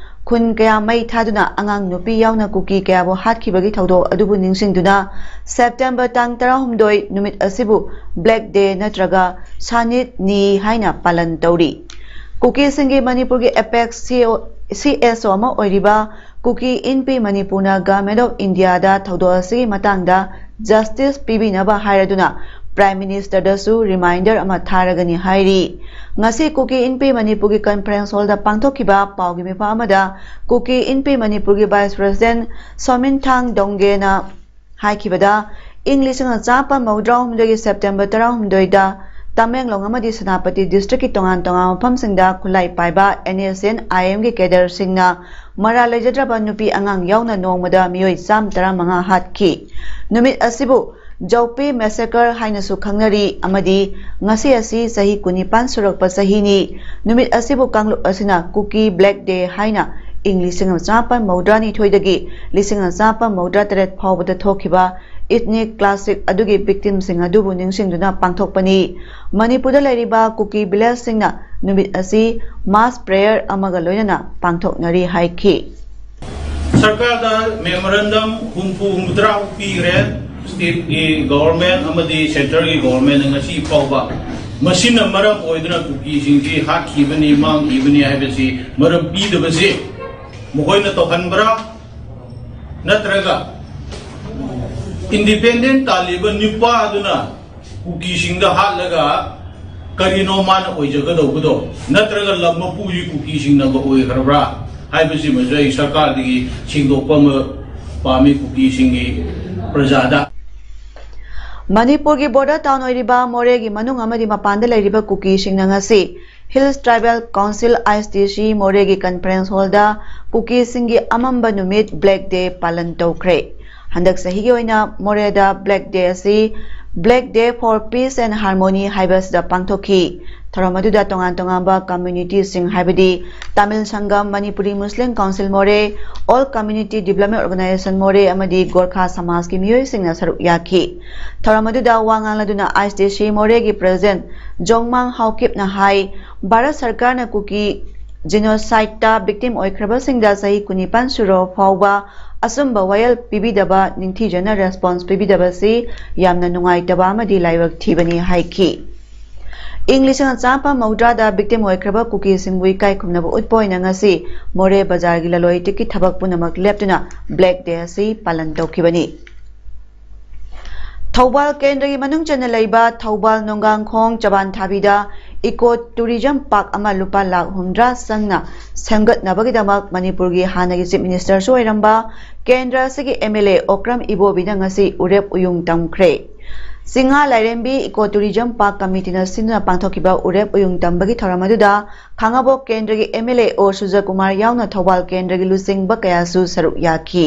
ꯈꯨꯟ ꯀꯌꯥ ꯃꯩ ꯊꯥꯗꯨꯅ ꯑꯉꯥꯡ ꯅꯨꯄꯤ ꯌꯥꯎꯅ ꯀꯨꯀꯤ ꯀꯌꯥꯕꯨ ꯍꯥꯠꯈꯤꯕꯒꯤ ꯊꯧꯗꯣꯛ ꯑꯗꯨꯕꯨ ꯅꯤꯡꯁꯤꯡꯗꯨꯅ September ꯇꯥꯡ ꯇꯔꯥꯍꯨꯝꯗꯣꯏ ꯅꯨꯃꯤꯠ ꯑꯁꯤꯕꯨ Black Day ꯅꯠꯇ꯭ꯔꯒ ꯁꯥꯅꯤꯠ ꯅꯤ ꯍꯥꯏꯅ ꯄꯥꯂꯟ ꯇꯧꯔꯤ꯫ ꯀꯨꯀꯤꯁꯤꯡꯒꯤ ꯃꯅꯤꯄꯨꯔꯒꯤ apex CSO ꯑꯃ ꯑꯣꯏꯔꯤꯕ ꯀꯨꯀꯤ ꯏꯟꯄꯤ ꯃꯅꯤꯄꯨꯔꯅ Government of India-ꯗ ꯊꯧꯗꯣꯛ ꯑꯁꯤꯒꯤ ꯃꯇꯥꯡꯗ justice ꯄꯤꯕꯤꯅꯕ ꯍꯥꯏꯔꯗꯨꯅ Prime Minister-ꯗꯁꯨ reminder ꯑꯃ ꯊꯥꯔꯒꯅꯤ ꯍꯥꯏꯔꯤ꯫ ꯉꯁꯤ ꯀꯨꯀꯤ ꯏꯟꯄꯤ ꯃꯅꯤꯄꯨꯔꯒꯤ conference hall-ꯗ ꯄꯥꯡꯊꯣꯛꯈꯤꯕ ꯄꯥꯎꯒꯤ ꯃꯤꯐꯝ ꯑꯃꯗ ꯀꯨꯀꯤ ꯏꯟꯄꯤ ꯃꯅꯤꯄꯨꯔꯒꯤ Vice President ꯁꯣꯃꯤꯟꯊꯥꯡ ꯗꯣꯡꯒꯦꯅ ꯍꯥꯏꯈꯤꯕꯗ, ꯏꯪ ꯂꯤꯁꯤꯡ ꯑꯃ ꯆꯥꯃꯥꯄꯟ ꯃꯧꯗ꯭ꯔꯥ ꯍꯨꯝꯗꯣꯏꯒꯤ September ꯇꯔꯥꯍꯨꯝꯗꯣꯏꯗ ꯇꯃꯦꯡꯂꯣꯡ ꯑꯃꯗꯤ ꯁꯦꯅꯥꯄꯇꯤ district-ꯀꯤ ꯇꯣꯉꯥꯟ ꯇꯣꯉꯥꯟꯕ ꯃꯐꯝꯁꯤꯡꯗ ꯈꯨꯠꯂꯥꯏ ꯄꯥꯏꯕ NSCN-IM-ꯒꯤ cadre-ꯁꯤꯡꯅ ꯃꯔꯥꯜ ꯂꯩꯖꯗ꯭ꯔꯕ ꯅꯨꯄꯤ ꯑꯉꯥꯡ ꯌꯥꯎꯅ ꯅꯣꯡꯃꯗ ꯃꯤꯑꯣꯏ ꯆꯥꯝꯃ ꯇꯔꯥꯃꯉꯥ ꯍꯥꯠꯈꯤ꯫ ꯅꯨꯃꯤꯠ ꯑꯁꯤꯕꯨ ꯖꯧꯄꯤ massacre ꯍꯥꯏꯅꯁꯨ ꯈꯪꯅꯔꯤ ꯑꯃꯗꯤ ꯉꯁꯤ ꯑꯁꯤ ꯆꯍꯤ ꯀꯨꯟꯅꯤꯄꯥꯟ ꯁꯨꯔꯛꯄ ꯆꯍꯤꯅꯤ꯫ ꯅꯨꯃꯤꯠ ꯑꯁꯤꯕꯨ ꯀꯥꯡꯂꯨꯞ ꯑꯁꯤꯅ ꯀꯨꯀꯤ Black Day ꯍꯥꯏꯅ ꯏꯪ ꯂꯤꯁꯤꯡ ꯑꯃ ꯆꯥꯃꯥꯄꯟ ꯃꯧꯗ꯭ꯔꯥ ꯅꯤꯊꯣꯏꯗꯒꯤ ꯂꯤꯁꯤꯡ ꯑꯃ ꯆꯥꯃꯥꯄꯟ ꯃꯧꯗ꯭ꯔꯥ ꯇꯔꯦꯠ ꯐꯥꯎꯕꯗ ꯊꯣꯛꯈꯤꯕ ethnic clash ꯑꯗꯨꯒꯤ victim-ꯁꯤꯡ ꯑꯗꯨꯕꯨ ꯅꯤꯡꯁꯤꯡꯗꯨꯅ ꯄꯥꯡꯊꯣꯛꯄꯅꯤ꯫ ꯃꯅꯤꯄꯨꯔꯗ ꯂꯩꯔꯤꯕ ꯀꯨꯀꯤ village-ꯁꯤꯡꯅ ꯅꯨꯃꯤꯠ ꯑꯁꯤ mass prayer ꯑꯃꯒ ꯂꯣꯏꯅꯅ ꯄꯥꯡꯊꯣꯛꯅꯔꯤ ꯍꯥꯏꯈꯤ꯫ ꯁꯔꯀꯥꯔꯗ memorandum ꯍꯨꯝꯐꯨ ꯍꯨꯝꯐꯨꯇꯔꯥ ꯄꯤꯈ꯭ꯔꯦ꯫ State-ꯀꯤ government ꯑꯃꯗꯤ central-ꯒꯤ government-ꯅ ꯉꯁꯤ ꯐꯥꯎꯕ ꯃꯁꯤꯅ ꯃꯔꯝ ꯑꯣꯏꯗꯨꯅ ꯀꯨꯀꯤꯁꯤꯡꯁꯤ ꯍꯥꯠꯈꯤꯕꯅꯤ, ꯃꯥꯡꯈꯤꯕꯅꯤ ꯍꯥꯏꯕꯁꯤ ꯃꯔꯝ ꯄꯤꯗꯕꯁꯤ ꯃꯈꯣꯏꯅ ꯇꯧꯍꯟꯕ꯭ꯔꯥ, ꯅꯠꯇ꯭ꯔꯒ independent ꯇꯥꯜꯂꯤꯕ ꯅꯨꯄꯥ ꯑꯗꯨꯅ ꯀꯨꯀꯤꯁꯤꯡꯗ ꯍꯥꯠꯂꯒ ꯀꯔꯤꯅꯣ ꯃꯥꯅ ꯑꯣꯏꯖꯒꯗꯧꯕꯗꯣ, ꯅꯠꯇ꯭ꯔꯒ ꯂꯝ ꯃꯄꯨꯁꯤ ꯀꯨꯀꯤꯁꯤꯡꯅꯒ ꯑꯣꯏꯈ꯭ꯔꯕ꯭ꯔꯥ ꯍꯥꯏꯕꯁꯤꯃꯁꯨ ꯑꯩ ꯁꯔꯀꯥꯔꯗꯒꯤ ꯁꯦꯡꯗꯣꯛꯄ ꯑꯃ ꯄꯥꯝꯃꯤ ꯀꯨꯀꯤꯁꯤꯡꯒꯤ ꯄ꯭ꯔꯖꯥꯗ꯫ ꯃꯅꯤꯄꯨꯔꯒꯤ border town ꯑꯣꯏꯔꯤꯕ ꯃꯣꯔꯦꯒꯤ ꯃꯅꯨꯡ ꯑꯃꯗꯤ ꯃꯄꯥꯟꯗ ꯂꯩꯔꯤꯕ ꯀꯨꯀꯤꯁꯤꯡꯅ ꯉꯁꯤ Hills Tribal Council, HTC, ꯃꯣꯔꯦꯒꯤ conference hall-ꯗ ꯀꯨꯀꯤꯁꯤꯡꯒꯤ ꯑꯃꯝꯕ ꯅꯨꯃꯤꯠ Black Day ꯄꯥꯂꯟ ꯇꯧꯈ꯭ꯔꯦ꯫ ꯍꯟꯗꯛ ꯆꯍꯤꯒꯤ ꯑꯣꯏꯅ ꯃꯣꯔꯦꯗ Black Day ꯑꯁꯤ Black Day for Peace and Harmony ꯍꯥꯏꯕ ꯑꯁꯤꯗ ꯄꯥꯡꯊꯣꯛꯈꯤ꯫ ꯊꯧꯔꯝ ꯑꯗꯨꯗ ꯇꯣꯉꯥꯟ ꯇꯣꯉꯥꯟꯕ communityꯁꯤꯡ, ꯍꯥꯏꯕꯗꯤ ꯇꯥꯃꯤꯜ ꯁꯪꯒꯝ, ꯃꯅꯤꯄꯨꯔꯤ ꯃꯨꯁꯂꯤꯝ ꯀꯥꯎꯟꯁꯤꯜ ꯃꯣꯔꯦ, All Community Development Organization ꯃꯣꯔꯦ ꯑꯃꯗꯤ ꯒꯣꯔꯈꯥ ꯁꯃꯥꯖꯀꯤ ꯃꯤꯑꯣꯏꯁꯤꯡꯅ ꯁꯔꯨꯛ ꯌꯥꯈꯤ꯫ ꯊꯧꯔꯝ ꯑꯗꯨꯗ ꯋꯥ ꯉꯥꯡꯂꯗꯨꯅ I C D C ꯃꯣꯔꯦꯒꯤ president ꯖꯣꯡꯃꯥꯡ ꯍꯥꯎꯀꯤꯞꯅ ꯍꯥꯏ, ꯚꯥꯔꯠ ꯁꯔꯀꯥꯔꯅ ꯀꯨꯀꯤ genocideꯇ victim ꯑꯣꯏꯈ꯭ꯔꯕꯁꯤꯡꯗ ꯆꯍꯤ ꯀꯨꯟꯅꯤꯄꯥꯟ ꯁꯨꯔꯕ ꯐꯥꯎꯕ ꯑꯆꯨꯝꯕ ꯋꯥꯌꯦꯜ ꯄꯤꯕꯤꯗꯕ, ꯅꯤꯡꯊꯤꯖꯅ response ꯄꯤꯕꯤꯗꯕꯁꯤ ꯌꯥꯝꯅ ꯅꯨꯡꯉꯥꯏꯇꯕ ꯑꯃꯗꯤ ꯂꯥꯏꯕꯛ ꯊꯤꯕꯅꯤ ꯍꯥꯏꯈꯤ꯫ ꯏꯪ ꯂꯤꯁꯤꯡ ꯑꯃ ꯆꯥꯃꯥꯄꯟ ꯃꯧꯗ꯭ꯔꯥꯗ victim ꯑꯣꯏꯈ꯭ꯔꯕ ꯀꯨꯀꯤꯁꯤꯡꯕꯨ ꯏꯀꯥꯏ ꯈꯨꯝꯅꯕ ꯎꯠꯄ ꯑꯣꯏꯅ ꯉꯁꯤ ꯃꯣꯔꯦ ꯕꯖꯥꯔꯒꯤ ꯂꯂꯣꯟ ꯏꯇꯤꯛꯀꯤ ꯊꯕꯛ ꯄꯨꯝꯅꯃꯛ ꯂꯦꯞꯇꯨꯅ Black Day ꯑꯁꯤ ꯄꯥꯂꯟ ꯇꯧꯈꯤꯕꯅꯤ꯫ ꯊꯧꯕꯥꯜ ꯀꯦꯟꯗ꯭ꯔꯒꯤ ꯃꯅꯨꯡ ꯆꯟꯅ ꯂꯩꯕ ꯊꯧꯕꯥꯜ ꯅꯣꯡꯒꯥꯡꯈꯣꯡ ꯆꯕꯥꯟꯊꯥꯕꯤꯗ Eco Tourism Park ꯑꯃ ꯂꯨꯄꯥ ꯂꯥꯈ ꯍꯨꯝꯗ꯭ꯔꯥ ꯆꯪꯅ ꯁꯦꯝꯒꯠꯅꯕꯒꯤꯗꯃꯛ ꯃꯅꯤꯄꯨꯔꯒꯤ ꯍꯥꯟꯅꯒꯤ Chief Ministerꯁꯨ ꯑꯣꯏꯔꯝꯕ ꯀꯦꯟꯗ꯭ꯔ ꯑꯁꯤꯒꯤ M L A ꯑꯣꯀ꯭ꯔꯝ ꯏꯕꯣꯕꯤꯅ ꯉꯁꯤ ꯎꯔꯦꯞ ꯎꯌꯨꯡ ꯇꯝꯈ꯭ꯔꯦ꯫ ꯆꯤꯡꯍꯥ ꯂꯥꯏꯔꯦꯝꯕꯤ Eco Tourism Park Committeeꯅ ꯁꯤꯟꯗꯨꯅ ꯄꯥꯡꯊꯣꯛꯈꯤꯕ ꯎꯔꯦꯞ ꯎꯌꯨꯡ ꯇꯝꯕꯒꯤ ꯊꯧꯔꯝ ꯑꯗꯨꯗ ꯈꯥꯉꯕꯣꯛ ꯀꯦꯟꯗ꯭ꯔꯒꯤ M L A ꯑꯣ ꯁꯨꯖꯀꯨꯃꯥꯔ ꯌꯥꯎꯅ ꯊꯧꯕꯥꯜ ꯀꯦꯟꯗ꯭ꯔꯒꯤ ꯂꯨꯆꯤꯡꯕ ꯀꯌꯥꯁꯨ ꯁꯔꯨꯛ ꯌꯥꯈꯤ꯫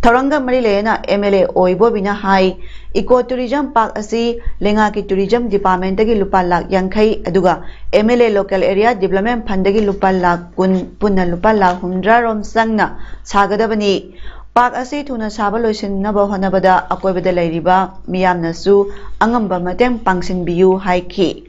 ꯊꯧꯔꯝꯒ ꯃꯔꯤ ꯂꯩꯅꯅ M L A ꯑꯣ ꯏꯕꯣꯕꯤꯅ ꯍꯥꯏ, Eco Tourism Park ꯑꯁꯤ ꯂꯩꯉꯥꯛꯀꯤ Tourism Departmentꯇꯒꯤ ꯂꯨꯄꯥ ꯂꯥꯈ ꯌꯥꯡꯈꯩ, ꯑꯗꯨꯒ M L A Local Area Development Fundꯗꯒꯤ ꯂꯨꯄꯥ ꯂꯥꯈ ꯀꯨꯟ, ꯄꯨꯟꯅ ꯂꯨꯄꯥ ꯂꯥꯈ ꯍꯨꯝꯗ꯭ꯔꯥ ꯔꯣꯝ ꯆꯪꯅ ꯁꯥꯒꯗꯕꯅꯤ꯫ Park ꯑꯁꯤ ꯊꯨꯅ ꯁꯥꯕ ꯂꯣꯏꯁꯤꯟꯅꯕ ꯍꯣꯠꯅꯕꯗ ꯑꯀꯣꯏꯕꯗ ꯂꯩꯔꯤꯕ ꯃꯤꯌꯥꯝꯅꯁꯨ ꯑꯉꯝꯕ ꯃꯇꯦꯡ ꯄꯥꯡꯁꯤꯟꯕꯤꯌꯨ ꯍꯥꯏꯈꯤ꯫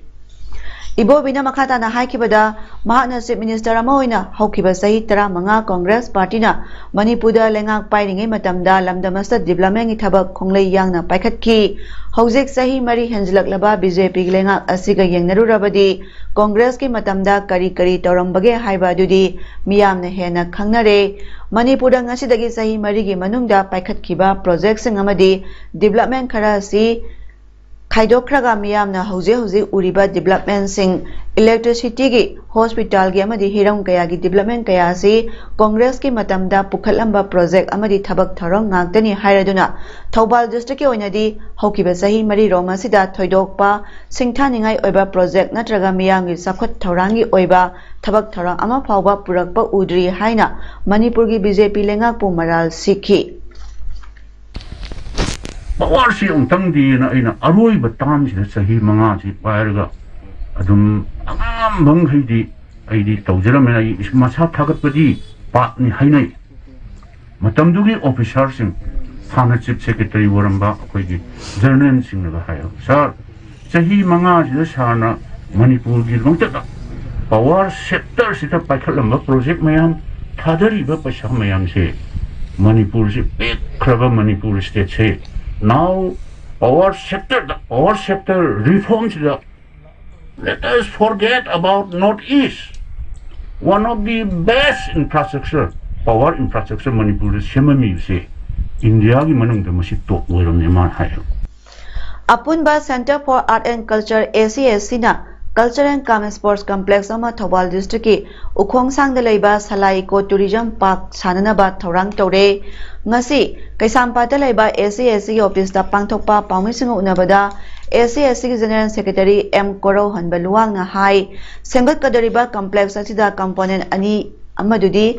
ꯏꯕꯣꯕꯤꯅ ꯃꯈꯥ ꯇꯥꯅ ꯍꯥꯏꯈꯤꯕꯗ, ꯃꯍꯥꯛꯅ Chief Minister ꯑꯃ ꯑꯣꯏꯅ ꯍꯧꯈꯤꯕ ꯆꯍꯤ ꯇꯔꯥꯃꯉꯥ Congress Partyꯅ ꯃꯅꯤꯄꯨꯔꯗ ꯂꯩꯉꯥꯛ ꯄꯥꯏꯔꯤꯉꯩ ꯃꯇꯝꯗ ꯂꯝꯗꯝ ꯑꯁꯤꯗ developmentꯀꯤ ꯊꯕꯛ ꯈꯣꯡꯂꯩ ꯌꯥꯡꯅ ꯄꯥꯏꯈꯠꯈꯤ꯫ ꯍꯧꯖꯤꯛ ꯆꯍꯤ ꯃꯔꯤ ꯍꯦꯟꯖꯤꯜꯂꯛꯂꯕ BJPꯒꯤ ꯂꯩꯉꯥꯛ ꯑꯁꯤꯒ ꯌꯦꯡꯅꯔꯨꯔꯕꯗꯤ Congressꯀꯤ ꯃꯇꯝꯗ ꯀꯔꯤ ꯀꯔꯤ ꯇꯧꯔꯝꯕꯒꯦ ꯍꯥꯏꯕ ꯑꯗꯨꯗꯤ ꯃꯤꯌꯥꯝꯅ ꯍꯦꯟꯅ ꯈꯪꯅꯔꯦ꯫ ꯃꯅꯤꯄꯨꯔꯗ ꯉꯁꯤꯗꯒꯤ ꯆꯍꯤ ꯃꯔꯤꯒꯤ ꯃꯅꯨꯡꯗ ꯄꯥꯏꯈꯠꯈꯤꯕ projectꯁꯤꯡ ꯑꯃꯗꯤ development ꯈꯔ ꯑꯁꯤ ꯈꯥꯏꯗꯣꯛꯈ꯭ꯔꯒ ꯃꯤꯌꯥꯝꯅ ꯍꯧꯖꯤꯛ ꯍꯧꯖꯤꯛ ꯎꯔꯤꯕ developmentꯁꯤꯡ, electricityꯒꯤ, hospitalꯒꯤ ꯑꯃꯗꯤ ꯍꯤꯔꯝ ꯀꯌꯥꯒꯤ development ꯀꯌꯥ ꯑꯁꯤ Congressꯀꯤ ꯃꯇꯝꯗ ꯄꯨꯈꯠꯂꯝꯕ project ꯑꯃꯗꯤ ꯊꯕꯛ ꯊꯧꯔꯝ ꯉꯥꯛꯇꯅꯤ ꯍꯥꯏꯔꯗꯨꯅ, ꯊꯧꯕꯥꯜ districtꯀꯤ ꯑꯣꯏꯅꯗꯤ ꯍꯧꯈꯤꯕ ꯆꯍꯤ ꯃꯔꯤꯔꯣꯝ ꯑꯁꯤꯗ ꯊꯣꯏꯗꯣꯛꯄ ꯁꯤꯡꯊꯥꯅꯤꯡꯉꯥꯏ ꯑꯣꯏꯕ project ꯅꯠꯇ꯭ꯔꯒ ꯃꯤꯌꯥꯝꯒꯤ ꯆꯥꯎꯈꯠ ꯊꯧꯔꯥꯡꯒꯤ ꯑꯣꯏꯕ ꯊꯕꯛ ꯊꯧꯔꯝ ꯑꯃ ꯐꯥꯎꯕ ꯄꯨꯔꯛꯄ ꯎꯗ꯭ꯔꯤ ꯍꯥꯏꯅ ꯃꯅꯤꯄꯨꯔꯒꯤ BJP ꯂꯩꯉꯥꯛꯄꯨ ꯃꯔꯥꯜ ꯁꯤꯈꯤ꯫ ꯄꯋꯥꯔꯁꯤ ꯑꯃꯨꯛꯇꯪꯗꯤꯅ ꯑꯩꯅ ꯑꯔꯣꯏꯕ ꯇꯥꯝꯁꯤꯗ ꯆꯍꯤ ꯃꯉꯥꯁꯤ ꯄꯥꯏꯔꯒ ꯑꯗꯨꯝ ꯑꯉꯝꯕ ꯃꯈꯩꯗꯤ ꯑꯩꯗꯤ ꯇꯧꯖꯔꯝꯃꯦ꯫ ꯑꯩ ꯃꯁꯥ ꯊꯥꯒꯠꯄꯗꯤ ꯄꯥꯛꯅꯤ ꯍꯥꯏꯅꯩ꯫ ꯃꯇꯝꯗꯨꯒꯤ ꯑꯣꯐꯤꯁꯥꯔꯁꯤꯡ, ꯍꯥꯟꯅ ꯆꯤꯐ ꯁꯦꯀ꯭ꯔꯦꯇꯔꯤ ꯑꯣꯏꯔꯝꯕ ꯑꯩꯈꯣꯏꯒꯤ ꯖꯔꯅꯦꯜꯁꯤꯡꯅꯒ ꯍꯥꯏꯌꯦ, "ꯁꯥꯔ, ꯆꯍꯤ ꯃꯉꯥꯁꯤꯗ ꯁꯥꯔꯅ ꯃꯅꯤꯄꯨꯔꯒꯤꯗꯃꯛꯇ ꯄꯋꯥꯔ ꯁꯦꯛꯇꯔꯁꯤꯗ ꯄꯥꯏꯈꯠꯂꯝꯕ ꯄ꯭ꯔꯣꯖꯦꯛ ꯃꯌꯥꯝ, ꯊꯥꯗꯔꯤꯕ ꯄꯩꯁꯥ ꯃꯌꯥꯝꯁꯦ, ꯃꯅꯤꯄꯨꯔꯁꯤ ꯄꯤꯛꯈ꯭ꯔꯕ ꯃꯅꯤꯄꯨꯔ ꯁ꯭ꯇꯦꯠꯁꯦ, now ꯄꯋꯥꯔ ꯁꯦꯛꯇꯔꯗ, ꯄꯋꯥꯔ ꯁꯦꯛꯇꯔ ꯔꯤꯐꯣꯔꯝꯁꯤꯗ, let us forget about North East, one of the best infrastructure, power infrastructure ꯃꯅꯤꯄꯨꯔꯗ ꯁꯦꯝꯃꯝꯃꯤꯕꯁꯦ ꯏꯟꯗꯤꯌꯥꯒꯤ ꯃꯅꯨꯡꯗ ꯃꯁꯤ ꯇꯣꯞ ꯑꯣꯏꯔꯝꯅꯤ" ꯃꯥꯅ ꯍꯥꯏꯌꯦꯕ꯫ ꯑꯄꯨꯟꯕ Centre for Art and Culture, A C S C ꯅ Culture and Cum Sports Complex ꯑꯃ ꯊꯧꯕꯥꯜ ꯗꯤꯁꯇ꯭ꯔꯤꯛꯀꯤ ꯎꯈꯣꯡꯁꯥꯡꯗ ꯂꯩꯕ ꯁꯂꯥꯏ ꯏꯀꯣ ꯇꯨꯔꯤꯖꯝ ꯄꯥꯔꯛ ꯁꯥꯅꯅꯕ ꯊꯧꯔꯥꯡ ꯇꯧꯔꯦ꯫ ꯉꯁꯤ ꯀꯩꯁꯥꯝꯄꯥꯠꯇ ꯂꯩꯕ A C S C ꯒꯤ ꯑꯣꯐꯤꯁꯇ ꯄꯥꯡꯊꯣꯛꯄ ꯄꯥꯎꯃꯤꯁꯤꯡꯒ ꯎꯅꯕꯗ A C S C ꯒꯤ ꯖꯦꯅꯔꯦꯜ ꯁꯦꯀ꯭ꯔꯦꯇꯔꯤ ꯑꯦꯝ ꯀꯣꯔꯧꯍꯟꯕ ꯂꯨꯋꯥꯡꯅ ꯍꯥꯏ, ꯁꯦꯝꯒꯠꯀꯗꯧꯔꯤꯕ ꯀꯝꯄ꯭ꯂꯦꯛꯁ ꯑꯁꯤꯗ ꯀꯝꯄꯣꯅꯦꯟ ꯑꯅꯤ, ꯑꯃꯗꯨꯗꯤ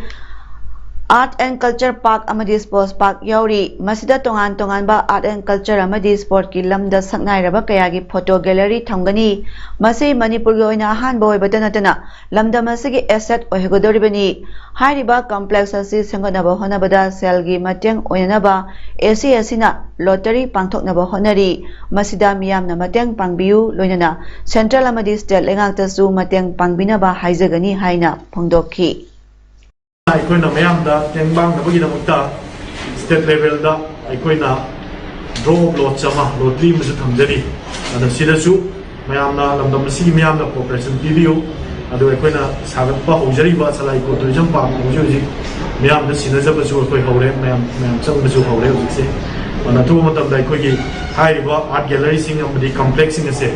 Art and Culture Park ꯑꯃꯗꯤ Sports Park ꯌꯥꯎꯔꯤ꯫ ꯃꯁꯤꯗ ꯇꯣꯉꯥꯟ ꯇꯣꯉꯥꯟꯕ art and culture ꯑꯃꯗꯤ sportꯀꯤ ꯂꯝꯗ ꯁꯛꯅꯥꯏꯔꯕ ꯀꯌꯥꯒꯤ photo gallery ꯊꯝꯒꯅꯤ꯫ ꯃꯁꯤ ꯃꯅꯤꯄꯨꯔꯒꯤ ꯑꯣꯏꯅ ꯑꯍꯥꯟꯕ ꯑꯣꯏꯕꯇ ꯅꯠꯇꯅ ꯂꯝꯗꯝ ꯑꯁꯤꯒꯤ asset ꯑꯣꯏꯍꯧꯒꯗꯧꯔꯤꯕꯅꯤ꯫ ꯍꯥꯏꯔꯤꯕ ꯀꯝꯄ꯭ꯂꯦꯛꯁ ꯑꯁꯤ ꯁꯦꯝꯒꯠꯅꯕ ꯍꯣꯠꯅꯕꯗ ꯁꯦꯜꯒꯤ ꯃꯇꯦꯡ ꯑꯣꯏꯅꯅꯕ A C S C ꯅ lottery ꯄꯥꯡꯊꯣꯛꯅꯕ ꯍꯣꯠꯅꯔꯤ꯫ ꯃꯁꯤꯗ ꯃꯤꯌꯥꯝꯅ ꯃꯇꯦꯡ ꯄꯥꯡꯕꯤꯌꯨ, ꯂꯣꯏꯅꯅ central ꯑꯃꯗꯤ state ꯂꯩꯉꯥꯛꯇꯁꯨ ꯃꯇꯦꯡ ꯄꯥꯡꯕꯤꯅꯕ ꯍꯥꯏꯖꯒꯅꯤ ꯍꯥꯏꯅ ꯐꯣꯡꯗꯣꯛꯈꯤ꯫ ꯑꯩꯈꯣꯏꯅ ꯃꯌꯥꯝꯗ ꯇꯦꯡꯕꯥꯡꯅꯕꯒꯤꯗꯃꯛꯇ state levelꯗ ꯑꯩꯈꯣꯏꯅ draw of lots ꯑꯃ, lottery ꯑꯃꯁꯨ ꯊꯝꯖꯔꯤ꯫ ꯑꯗ ꯁꯤꯗꯁꯨ ꯃꯌꯥꯝꯅ, ꯂꯝꯗꯝ ꯑꯁꯤꯒꯤ ꯃꯤꯌꯥꯝꯅ cooperation ꯄꯤꯕꯤꯌꯨ꯫ ꯑꯗꯨ ꯑꯩꯈꯣꯏꯅ ꯁꯥꯒꯠꯄ ꯍꯧꯖꯔꯤꯕ ꯁꯂꯥꯏ ꯏꯀꯣ ꯇꯨꯔꯤꯖꯝ ꯄꯥꯔꯛ ꯍꯧꯖꯤꯛ ꯍꯧꯖꯤꯛ ꯃꯤꯌꯥꯝꯗ ꯁꯤꯟꯅꯖꯕꯁꯨ ꯑꯩꯈꯣꯏ ꯍꯧꯔꯦ, ꯃꯌꯥꯝ, ꯃꯌꯥꯝ ꯆꯪꯕꯁꯨ ꯍꯧꯔꯦ ꯍꯧꯖꯤꯛꯁꯦ꯫ ꯑꯗꯨꯅ ꯑꯊꯨꯕ ꯃꯇꯝꯗ ꯑꯩꯈꯣꯏꯒꯤ ꯍꯥꯏꯔꯤꯕ art galleryꯁꯤꯡ ꯑꯃꯗꯤ complexꯁꯤꯡ ꯑꯁꯦ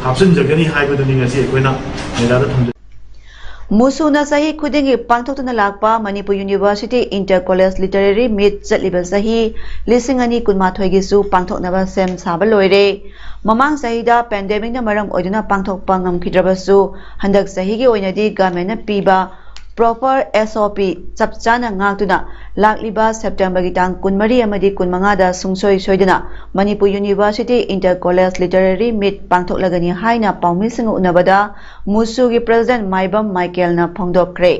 ꯍꯥꯞꯆꯤꯟꯖꯒꯅꯤ ꯍꯥꯏꯕꯗꯨꯅꯤ ꯉꯁꯤ ꯑꯩꯈꯣꯏꯅ ꯃꯦꯗꯥꯗ ꯊꯝꯖ- ꯃꯨꯁꯨꯅ ꯆꯍꯤ ꯈꯨꯗꯤꯡꯒꯤ ꯄꯥꯡꯊꯣꯛꯇꯨꯅ ꯂꯥꯛꯄ Manipur university inter college literary meet ꯆꯠꯂꯤꯕ ꯆꯍꯤ ꯂꯤꯁꯤꯡ ꯑꯅꯤ ꯀꯨꯟꯃꯥꯊꯣꯏꯒꯤꯁꯨ ꯄꯥꯡꯊꯣꯛꯅꯕ ꯁꯦꯝ ꯁꯥꯕ ꯂꯣꯏꯔꯦ꯫ ꯃꯃꯥꯡ ꯆꯍꯤꯗ pandemicꯅ ꯃꯔꯝ ꯑꯣꯏꯗꯨꯅ ꯄꯥꯡꯊꯣꯛꯄ ꯉꯝꯈꯤꯗ꯭ꯔꯕꯁꯨ, ꯍꯟꯗꯛ ꯆꯍꯤꯒꯤ ꯑꯣꯏꯅꯗꯤ governmentꯅ ꯄꯤꯕ proper S O P ꯆꯞ ꯆꯥꯅ ꯉꯥꯛꯇꯨꯅ ꯂꯥꯛꯂꯤꯕ ꯁꯦꯞꯇꯦꯝꯕꯔꯒꯤ ꯇꯥꯡ ꯀꯨꯟꯃꯔꯤ ꯑꯃꯗꯤ ꯀꯨꯟꯃꯉꯥꯗ ꯁꯨꯡꯁꯣꯏ ꯁꯣꯏꯗꯅ Manipur University Inter College Literary Meet ꯄꯥꯡꯊꯣꯛꯂꯒꯅꯤ ꯍꯥꯏꯅ ꯄꯥꯎꯃꯤꯁꯤꯡꯒ ꯎꯅꯕꯗ ꯃꯨꯁꯨꯒꯤ President ꯃꯥꯏꯕꯝ ꯃꯥꯏꯀꯦꯜꯅ ꯐꯣꯡꯗꯣꯛꯈ꯭ꯔꯦ꯫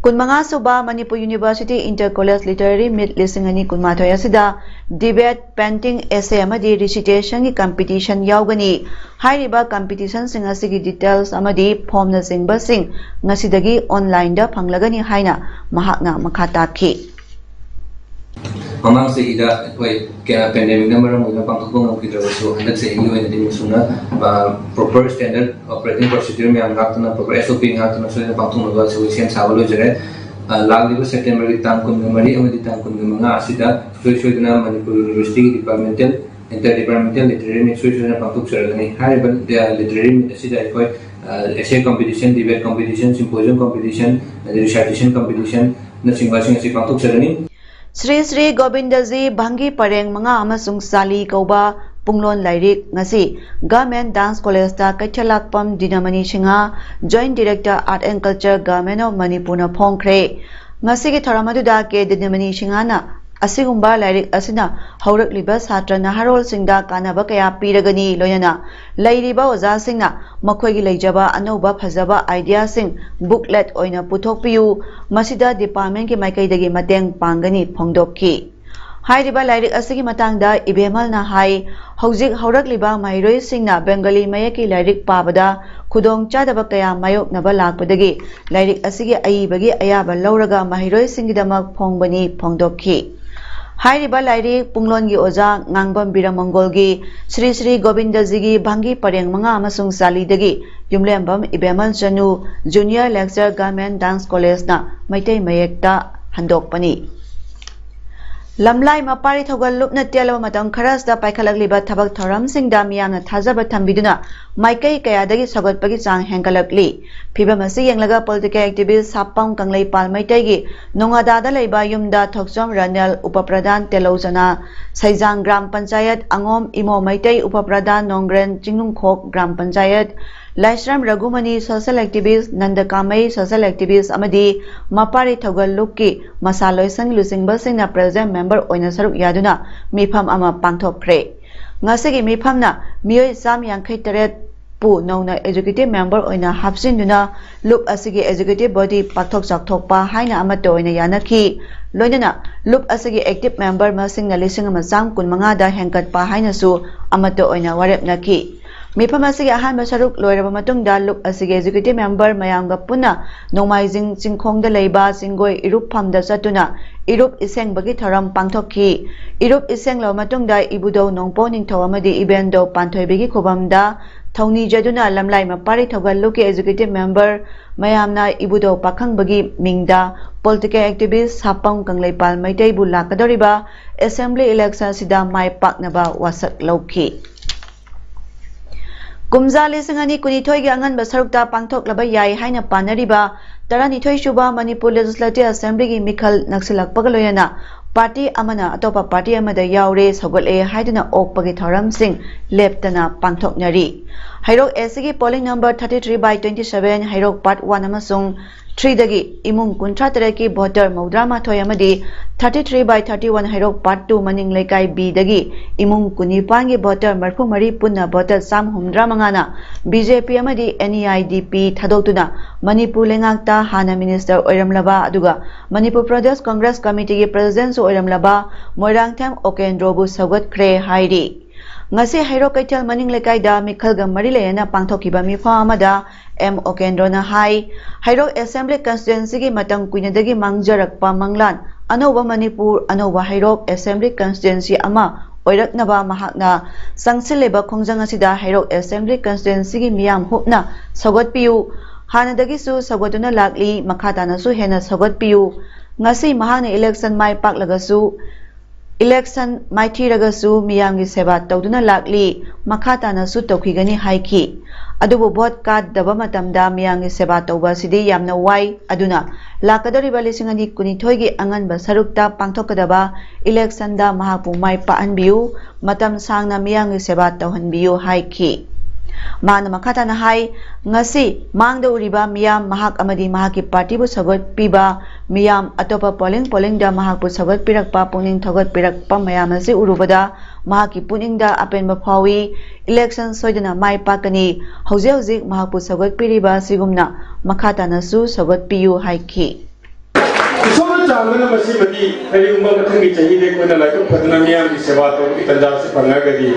ꯀꯨꯟꯃꯉꯥ ꯁꯨꯕ Manipur University Inter College Literary Meet ꯂꯤꯁꯤꯡ ꯑꯅꯤ ꯀꯨꯟꯃꯥꯊꯣꯏ ꯑꯁꯤꯗ debate, painting, essay ꯑꯃꯗꯤ recitation ꯒꯤ competition ꯌꯥꯎꯒꯅꯤ꯫ ꯍꯥꯏꯔꯤꯕ competition ꯁꯤꯡ ꯑꯁꯤꯒꯤ details ꯑꯃꯗꯤ form ꯅꯆꯤꯡꯕꯁꯤꯡ ꯉꯁꯤꯗꯒꯤ online ꯗ ꯐꯪꯂꯒꯅꯤ ꯍꯥꯏꯅ ꯃꯍꯥꯛꯅ ꯃꯈꯥ ꯇꯥꯈꯤ꯫ ꯃꯃꯥꯡ ꯆꯍꯤꯗ ꯑꯩꯈꯣꯏ pandemic ꯅ ꯃꯔꯝ ꯑꯣꯏꯗꯨꯅ ꯄꯥꯡꯊꯣꯛꯄ ꯉꯝꯈꯤꯗ꯭ꯔꯕꯁꯨ, ꯍꯟꯗꯛ ꯆꯍꯤꯒꯤ ꯑꯣꯏꯅꯗꯤ ꯃꯨꯁꯨꯅ proper standard operating procedure ꯃꯌꯥꯝ ꯉꯥꯛꯇꯨꯅ, proper S O P ꯉꯥꯛꯇꯨꯅ ꯁꯣꯏꯗꯅ ꯄꯥꯡꯊꯣꯛꯅꯕ ꯑꯩꯈꯣꯏ ꯁꯦꯝ ꯁꯥꯕ ꯂꯣꯏꯖꯔꯦ꯫ ꯑ, ꯂꯥꯛꯂꯤꯕ ꯁꯦꯞꯇꯦꯝꯕꯔꯒꯤ ꯇꯥꯡ ꯀꯨꯟꯃꯔꯤ ꯑꯃꯗꯤ ꯇꯥꯡ ꯀꯨꯟꯃꯉꯥ ꯑꯁꯤꯗ ꯁꯨꯡꯁꯣꯏ ꯁꯣꯏꯗꯅ ꯃꯅꯤꯄꯨꯔ University ꯒꯤ departmental, inter departmental literary meet ꯁꯣꯏ ꯁꯣꯏꯗꯅ ꯄꯥꯡꯊꯣꯛꯆꯔꯒꯅꯤ꯫ ꯍꯥꯏꯔꯤꯕ, ꯑ, literary meet ꯑꯁꯤꯗ ꯑꯩꯈꯣꯏ, ꯑ, essay competition, debate competition, symposium competition, ꯑꯗꯩ recitation competition ꯅꯆꯤꯡꯕꯁꯤꯡ ꯑꯁꯤ ꯄꯥꯡꯊꯣꯛꯆꯒꯅꯤ꯫ ꯁ꯭ꯔꯤ ꯁ꯭ꯔꯤ ꯒꯣꯕꯤꯟꯗꯖꯤ ꯚꯪꯒꯤ ꯄꯔꯦꯡ ꯃꯉꯥ ꯑꯃꯁꯨꯡ ꯆꯥꯂꯤ ꯀꯧꯕ ꯄꯨꯡꯂꯣꯟ ꯂꯥꯏꯔꯤꯛ ꯉꯁꯤ Government Dance College ꯇ ꯀꯩꯊꯦꯜꯂꯥꯛꯄꯝ ꯗꯤꯅꯃꯅꯤ Singh, Joint Director Art and Culture, Government of Manipur ꯅ ꯐꯣꯡꯈ꯭ꯔꯦ꯫ ꯉꯁꯤꯒꯤ ꯊꯧꯔꯝ ꯑꯗꯨꯗ ꯀꯦ ꯗꯤꯅꯃꯅꯤ ꯁꯤꯡꯍꯅ ꯑꯁꯤꯒꯨꯝꯕ ꯂꯥꯏꯔꯤꯛ ꯑꯁꯤꯅ ꯍꯧꯔꯛꯂꯤꯕ ꯁꯥꯇ꯭ꯔ ꯅꯍꯥꯔꯣꯜꯁꯤꯡꯗ ꯀꯥꯟꯅꯕ ꯀꯌꯥ ꯄꯤꯔꯒꯅꯤ, ꯂꯣꯏꯅꯅ ꯂꯩꯔꯤꯕ ꯑꯣꯖꯥꯁꯤꯡꯅ ꯃꯈꯣꯏꯒꯤ ꯂꯩꯖꯕ ꯑꯅꯧꯕ ꯐꯖꯕ idea ꯁꯤꯡ booklet ꯑꯣꯏꯅ ꯄꯨꯊꯣꯛꯄꯤꯌꯨ, ꯃꯁꯤꯗ department ꯀꯤ ꯃꯥꯏꯀꯩꯗꯒꯤ ꯃꯇꯦꯡ ꯄꯥꯡꯒꯅꯤ ꯐꯣꯡꯗꯣꯛꯈꯤ꯫ ꯍꯥꯏꯔꯤꯕ ꯂꯥꯏꯔꯤꯛ ꯑꯁꯤꯒꯤ ꯃꯇꯥꯡꯗ ꯏꯕꯦꯝꯍꯜꯅ ꯍꯥꯏ, ꯍꯧꯖꯤꯛ ꯍꯧꯔꯛꯂꯤꯕ ꯃꯍꯩꯔꯣꯏꯁꯤꯡꯅ ꯕꯦꯡꯒꯂꯤ ꯃꯌꯦꯛꯀꯤ ꯂꯥꯏꯔꯤꯛ ꯄꯥꯕꯗ ꯈꯨꯗꯣꯡꯆꯥꯗꯕ ꯀꯌꯥ ꯃꯥꯌꯣꯛꯅꯕ ꯂꯥꯛꯄꯗꯒꯤ ꯂꯥꯏꯔꯤꯛ ꯑꯁꯤꯒꯤ ꯑꯏꯕꯒꯤ ꯑꯌꯥꯕ ꯂꯧꯔꯒ ꯃꯍꯩꯔꯣꯏꯁꯤꯡꯒꯤꯗꯃꯛ ꯐꯣꯡꯕꯅꯤ ꯐꯣꯡꯗꯣꯛꯈꯤ꯫ ꯍꯥꯏꯔꯤꯕ ꯂꯥꯏꯔꯤꯛ ꯄꯨꯡꯂꯣꯟꯒꯤ ꯑꯣꯖꯥ ꯉꯥꯡꯕꯝ ꯕꯤꯔꯃꯪꯒꯣꯜꯒꯤ ꯁ꯭ꯔꯤ ꯁ꯭ꯔꯤ ꯒꯣꯕꯤꯟꯗꯖꯤꯒꯤ ꯚꯪꯒꯤ ꯄꯔꯦꯡ ꯃꯉꯥ ꯑꯃꯁꯨꯡ ꯆꯥꯂꯤꯗꯒꯤ ꯌꯨꯝꯂꯦꯝꯕꯝ ꯏꯕꯦꯝꯍꯜ ꯆꯅꯨ, Junior Lecturer, Government Dance College ꯅ ꯃꯩꯇꯩ ꯃꯌꯦꯛꯇ ꯍꯟꯗꯣꯛꯄꯅꯤ꯫ ꯂꯝꯂꯥꯏ ꯃꯄꯥꯔꯤ ꯊꯧꯒꯜ ꯂꯨꯞꯅ ꯇꯦꯜꯂꯕ ꯃꯇꯝ ꯈꯔꯁꯤꯗ ꯄꯥꯏꯈꯠꯂꯛꯂꯤꯕ ꯊꯕꯛ ꯊꯧꯔꯝꯁꯤꯡꯗ ꯃꯤꯌꯥꯝꯅ ꯊꯥꯖꯕ ꯊꯝꯕꯤꯗꯨꯅ ꯃꯥꯏꯀꯩ ꯀꯌꯥꯗꯒꯤ ꯁꯧꯒꯠꯄꯒꯤ ꯆꯥꯡ ꯍꯦꯟꯒꯠꯂꯛꯂꯤ꯫ ꯐꯤꯚꯝ ꯑꯁꯤ ꯌꯦꯡꯂꯒ political activist ꯁꯥꯄꯝ ꯀꯪꯂꯩꯄꯥꯜ ꯃꯩꯇꯩꯒꯤ ꯅꯣꯉꯥꯗꯥꯗ ꯂꯩꯕ ꯌꯨꯝꯗ ꯊꯣꯛꯆꯣꯝ ꯔꯅꯦꯜ, ꯎꯄꯄ꯭ꯔꯙꯥꯟ ꯇꯦꯂꯧꯆꯅꯥ, ꯁꯩꯖꯥꯡ ꯒ꯭ꯔꯥꯝ ꯄꯟꯆꯥꯌꯠ, ꯑꯉꯣꯝ ꯏꯃꯣ ꯃꯩꯇꯩ, ꯎꯄꯄ꯭ꯔꯙꯥꯟ ꯅꯣꯡꯒ꯭ꯔꯦꯟ, ꯆꯤꯡꯅꯨꯡꯈꯣꯛ ꯒ꯭ꯔꯥꯝ ꯄꯟꯆꯥꯌꯠ, ꯂꯥꯏꯁ꯭ꯔꯝ ꯔꯘꯨꯃꯅꯤ social activist, Nanda ꯀꯥꯃꯩ social activist ꯑꯃꯗꯤ ꯃꯄꯥꯔꯤ ꯊꯧꯒꯜ ꯂꯨꯞꯀꯤ ꯃꯁꯥ ꯂꯣꯏꯁꯪ ꯂꯨꯆꯤꯡꯕꯁꯤꯡꯅ president member ꯑꯣꯏꯅ ꯁꯔꯨꯛ ꯌꯥꯗꯨꯅ ꯃꯤꯐꯝ ꯑꯃ ꯄꯥꯡꯊꯣꯛꯈ꯭ꯔꯦ꯫ ꯉꯁꯤꯒꯤ ꯃꯤꯐꯝꯅ ꯃꯤꯑꯣꯏ ꯆꯥꯝ ꯌꯥꯡꯈꯩ ꯇꯔꯦꯠ ꯄꯨ ꯅꯧꯅ executive member ꯑꯣꯏꯅ ꯍꯥꯞꯆꯤꯟꯗꯨꯅ ꯂꯨꯞ ꯑꯁꯤꯒꯤ executive body ꯄꯥꯛꯊꯣꯛ ꯆꯥꯎꯊꯣꯛꯄ ꯍꯥꯏꯅ ꯑꯃꯠꯇ ꯑꯣꯏꯅ ꯌꯥꯅꯈꯤ꯫ ꯂꯣꯏꯅꯅ ꯂꯨꯞ ꯑꯁꯤꯒꯤ active member ꯃꯁꯤꯡꯅ ꯂꯤꯁꯤꯡ ꯑꯃ ꯆꯥꯝ ꯀꯨꯟ ꯃꯉꯥꯗ ꯍꯦꯟꯒꯠꯄ ꯍꯥꯏꯅꯁꯨ ꯑꯃꯠꯇ ꯑꯣꯏꯅ ꯋꯥꯔꯦꯞꯅꯈꯤ꯫ ꯃꯤꯐꯝ ꯑꯁꯤꯒꯤ ꯑꯍꯥꯟꯕ ꯁꯔꯨꯛ ꯂꯣꯏꯔꯕ ꯃꯇꯨꯡꯗ ꯂꯨꯞ ꯑꯁꯤꯒꯤ executive member ꯃꯌꯥꯝꯒ ꯄꯨꯟꯅ ꯅꯣꯡꯃꯥꯏꯖꯤꯡ ꯆꯤꯡꯈꯣꯡꯗ ꯂꯩꯕ ꯆꯤꯡꯒꯣꯏ ꯏꯔꯨꯞꯐꯝꯗ ꯆꯠꯇꯨꯅ ꯏꯔꯨꯞ ꯏꯁꯦꯡꯕꯒꯤ ꯊꯧꯔꯝ ꯄꯥꯡꯊꯣꯛꯈꯤ꯫ ꯏꯔꯨꯞ ꯏꯁꯦꯡꯂꯕ ꯃꯇꯨꯡꯗ ꯏꯕꯨꯙꯧ ꯅꯣꯡꯄꯣꯛ ꯅꯤꯡꯊꯧ ꯑꯃꯗꯤ ꯏꯕꯦꯟꯗꯧ ꯄꯥꯟꯊꯣꯏꯕꯤꯒꯤ ꯈꯨꯕꯝꯗ ꯊꯧꯅꯤꯖꯗꯨꯅ ꯂꯝꯂꯥꯏ ꯃꯄꯥꯔꯤ ꯊꯧꯒꯜ ꯂꯨꯞꯀꯤ executive member ꯃꯌꯥꯝꯅ ꯏꯕꯨꯙꯧ ꯄꯥꯈꯪꯕꯒꯤ ꯃꯤꯡꯗ political activist ꯁꯥꯄꯝ ꯀꯪꯂꯩꯄꯥꯜ ꯃꯩꯇꯩꯕꯨ ꯂꯥꯛꯀꯗꯧꯔꯤꯕ assembly election ꯑꯁꯤꯗ ꯃꯥꯏ ꯄꯥꯛꯅꯕ ꯋꯥꯁꯛ ꯂꯧꯈꯤ꯫ ꯀꯨꯝꯖꯥ ꯂꯤꯁꯤꯡ ꯑꯅꯤ ꯀꯨꯟꯅꯤꯊꯣꯏꯒꯤ ꯑꯉꯟꯕ ꯁꯔꯨꯛꯇ ꯄꯥꯡꯊꯣꯛꯂꯕ ꯌꯥꯏ ꯍꯥꯏꯅ ꯄꯥꯅꯔꯤꯕ ꯇꯔꯥꯅꯤꯊꯣꯏ ꯁꯨꯕ ꯃꯅꯤꯄꯨꯔ Legislative Assemblyꯒꯤ ꯃꯤꯈꯜ ꯅꯛꯁꯤꯜꯂꯛꯄꯒ ꯂꯣꯏꯅꯅ party ꯑꯃꯅ ꯑꯇꯣꯞꯄ party ꯑꯃꯗ ꯌꯥꯎꯔꯦ, ꯁꯧꯒꯠꯂꯦ ꯍꯥꯏꯗꯨꯅ ꯑꯣꯛꯄꯒꯤ ꯊꯧꯔꯝꯁꯤꯡ ꯂꯦꯞꯇꯅ ꯄꯥꯡꯊꯣꯛꯅꯔꯤ꯫ ꯍꯩꯔꯣꯛ Aꯒꯤ polling number thirty three by twenty seven, Heirok part one ꯑꯃꯁꯨꯡ three ꯗꯒꯤ ꯏꯃꯨꯡ ꯀꯨꯟꯊ꯭ꯔꯥ ꯇꯔꯦꯠꯀꯤ voter ꯃꯧꯗ꯭ꯔꯥ ꯃꯥꯊꯣꯏ ꯑꯃꯗꯤ thirty three by thirty one Heirok part two ꯃꯅꯤꯡ ꯂꯩꯀꯥꯏ B ꯗꯒꯤ ꯏꯃꯨꯡ ꯀꯨꯟꯅꯤꯄꯥꯟꯒꯤ voter ꯃꯔꯤꯐꯨ ꯃꯔꯤ ꯄꯨꯟꯅ voter ꯆꯥꯝ ꯍꯨꯝꯗ꯭ꯔꯥ ꯃꯉꯥꯅ BJP ꯑꯃꯗꯤ NEIDP ꯊꯥꯗꯣꯛꯇꯨꯅ ꯃꯅꯤꯄꯨꯔ ꯂꯩꯉꯥꯛꯇ ꯍꯥꯟꯅ minister ꯑꯣꯏꯔꯝꯂꯕ ꯑꯗꯨꯒ ꯃꯅꯤꯄꯨꯔ Pradesh Congress Committeeꯒꯤ presidentꯁꯨ ꯑꯣꯏꯔꯝꯂꯕ ꯃꯣꯏꯔꯥꯡꯊꯦꯝ ꯎꯄꯦꯟꯗ꯭ꯔꯣꯕꯨ ꯁꯧꯒꯠꯈ꯭ꯔꯦ ꯍꯥꯏꯔꯤ꯫ ꯉꯁꯤ ꯍꯩꯔꯣꯛ ꯀꯩꯊꯦꯜ ꯃꯅꯤꯡ ꯂꯩꯀꯥꯏꯗ ꯃꯤꯈꯜꯒ ꯃꯔꯤ ꯂꯩꯅꯅ ꯄꯥꯡꯊꯣꯛꯈꯤꯕ ꯃꯤꯐꯝ ꯑꯃꯗ ꯑꯦꯝ ꯎꯄꯦꯟꯗ꯭ꯔꯣꯅ ꯍꯥꯏ, ꯍꯩꯔꯣꯛ Assembly Constituencyꯒꯤ ꯃꯇꯝ ꯀꯨꯏꯅꯗꯒꯤ ꯃꯥꯡꯖꯔꯛꯄ ꯃꯪꯂꯥꯟ ꯑꯅꯧꯕ ꯃꯅꯤꯄꯨꯔ, ꯑꯅꯧꯕ ꯍꯩꯔꯣꯛ Assembly Constituency ꯑꯃ ꯑꯣꯏꯔꯛꯅꯕ ꯃꯍꯥꯛꯅ ꯆꯪꯁꯤꯜꯂꯤꯕ ꯈꯣꯡꯖꯪ ꯑꯁꯤꯗ ꯍꯩꯔꯣꯛ Assembly Constituencyꯒꯤ ꯃꯤꯌꯥꯝ ꯍꯨꯞꯅ ꯁꯧꯒꯠꯄꯤꯌꯨ, ꯍꯥꯟꯅꯗꯒꯤꯁꯨ ꯁꯧꯒꯠꯇꯨꯅ ꯂꯥꯛꯂꯤ, ꯃꯈꯥ ꯇꯥꯅꯁꯨ ꯍꯦꯟꯅ ꯁꯧꯒꯠꯄꯤꯌꯨ꯫ ꯉꯁꯤ ꯃꯍꯥꯛꯅ election ꯃꯥꯏ ꯄꯥꯛꯂꯒꯁꯨ, election ꯃꯥꯏꯊꯤꯔꯒꯁꯨ ꯃꯤꯌꯥꯝꯒꯤ ꯁꯦꯕꯥ ꯇꯧꯗꯨꯅ ꯂꯥꯛꯂꯤ, ꯃꯈꯥ ꯇꯥꯅꯁꯨ ꯇꯧꯈꯤꯒꯅꯤ ꯍꯥꯏꯈꯤ꯫ ꯑꯗꯨꯕꯨ vote ꯀꯥꯗꯕ ꯃꯇꯝꯗ ꯃꯤꯌꯥꯝꯒꯤ ꯁꯦꯕꯥ ꯇꯧꯕ ꯑꯁꯤꯗꯤ ꯌꯥꯝꯅ ꯋꯥꯏ, ꯑꯗꯨꯅ ꯂꯥꯛꯀꯗꯧꯔꯤꯕ ꯂꯤꯁꯤꯡ ꯑꯅꯤ ꯀꯨꯟꯅꯤꯊꯣꯏꯒꯤ ꯑꯉꯟꯕ ꯁꯔꯨꯛꯇ ꯄꯥꯡꯊꯣꯛꯀꯗꯕ electionꯗ ꯃꯍꯥꯛꯄꯨ ꯃꯥꯏ ꯄꯥꯛꯍꯟꯕꯤꯌꯨ, ꯃꯇꯝ ꯁꯥꯡꯅ ꯃꯤꯌꯥꯝꯒꯤ ꯁꯦꯕꯥ ꯇꯧꯍꯟꯕꯤꯌꯨ ꯍꯥꯏꯈꯤ꯫ ꯃꯥꯅ ꯃꯈꯥ ꯇꯥꯅ ꯍꯥꯏ, ꯉꯁꯤ ꯃꯥꯡꯗ ꯎꯔꯤꯕ ꯃꯤꯌꯥꯝ, ꯃꯍꯥꯛ ꯑꯃꯗꯤ ꯃꯍꯥꯛꯀꯤ ꯄꯥꯔꯇꯤꯕꯨ ꯁꯧꯒꯠꯄꯤꯕ ꯃꯤꯌꯥꯝ, ꯑꯇꯣꯞꯄ ꯄꯣꯂꯤꯡ ꯄꯣꯂꯤꯡꯗ ꯃꯍꯥꯛꯄꯨ ꯁꯧꯒꯠꯄꯤꯔꯛꯄ, ꯄꯨꯛꯅꯤꯡ ꯊꯧꯒꯠꯄꯤꯔꯛꯄ ꯃꯌꯥꯝ ꯑꯁꯤ ꯎꯔꯨꯕꯗ ꯃꯍꯥꯛꯀꯤ ꯄꯨꯛꯅꯤꯡꯗ ꯑꯄꯦꯟꯕ ꯐꯥꯎꯏ꯫ ꯏꯂꯦꯛꯁꯟ ꯁꯣꯏꯗꯅ ꯃꯥꯏ ꯄꯥꯛꯀꯅꯤ꯫ ꯍꯧꯖꯤꯛ ꯍꯧꯖꯤꯛ ꯃꯍꯥꯛꯄꯨ ꯁꯧꯒꯠꯄꯤꯔꯤꯕ ꯑꯁꯤꯒꯨꯝꯅ ꯃꯈꯥ ꯇꯥꯅꯁꯨ ꯁꯧꯒꯠꯄꯤꯌꯨ ꯍꯥꯏꯈꯤ꯫ ꯏꯁꯣꯔꯅ ꯆꯥꯟꯕꯅ ꯃꯁꯤꯃꯗꯤ ꯀꯔꯤꯒꯨꯝꯕ ꯃꯊꯪꯒꯤ ꯆꯍꯤꯗ ꯑꯩꯈꯣꯏꯅ ꯂꯥꯏꯕꯛ ꯐꯗꯨꯅ ꯃꯤꯌꯥꯝꯒꯤ ꯁꯦꯕꯥ ꯇꯧꯕꯒꯤ ꯇꯥꯟꯖꯥ ꯑꯁꯤ ꯐꯪꯉꯒꯗꯤ,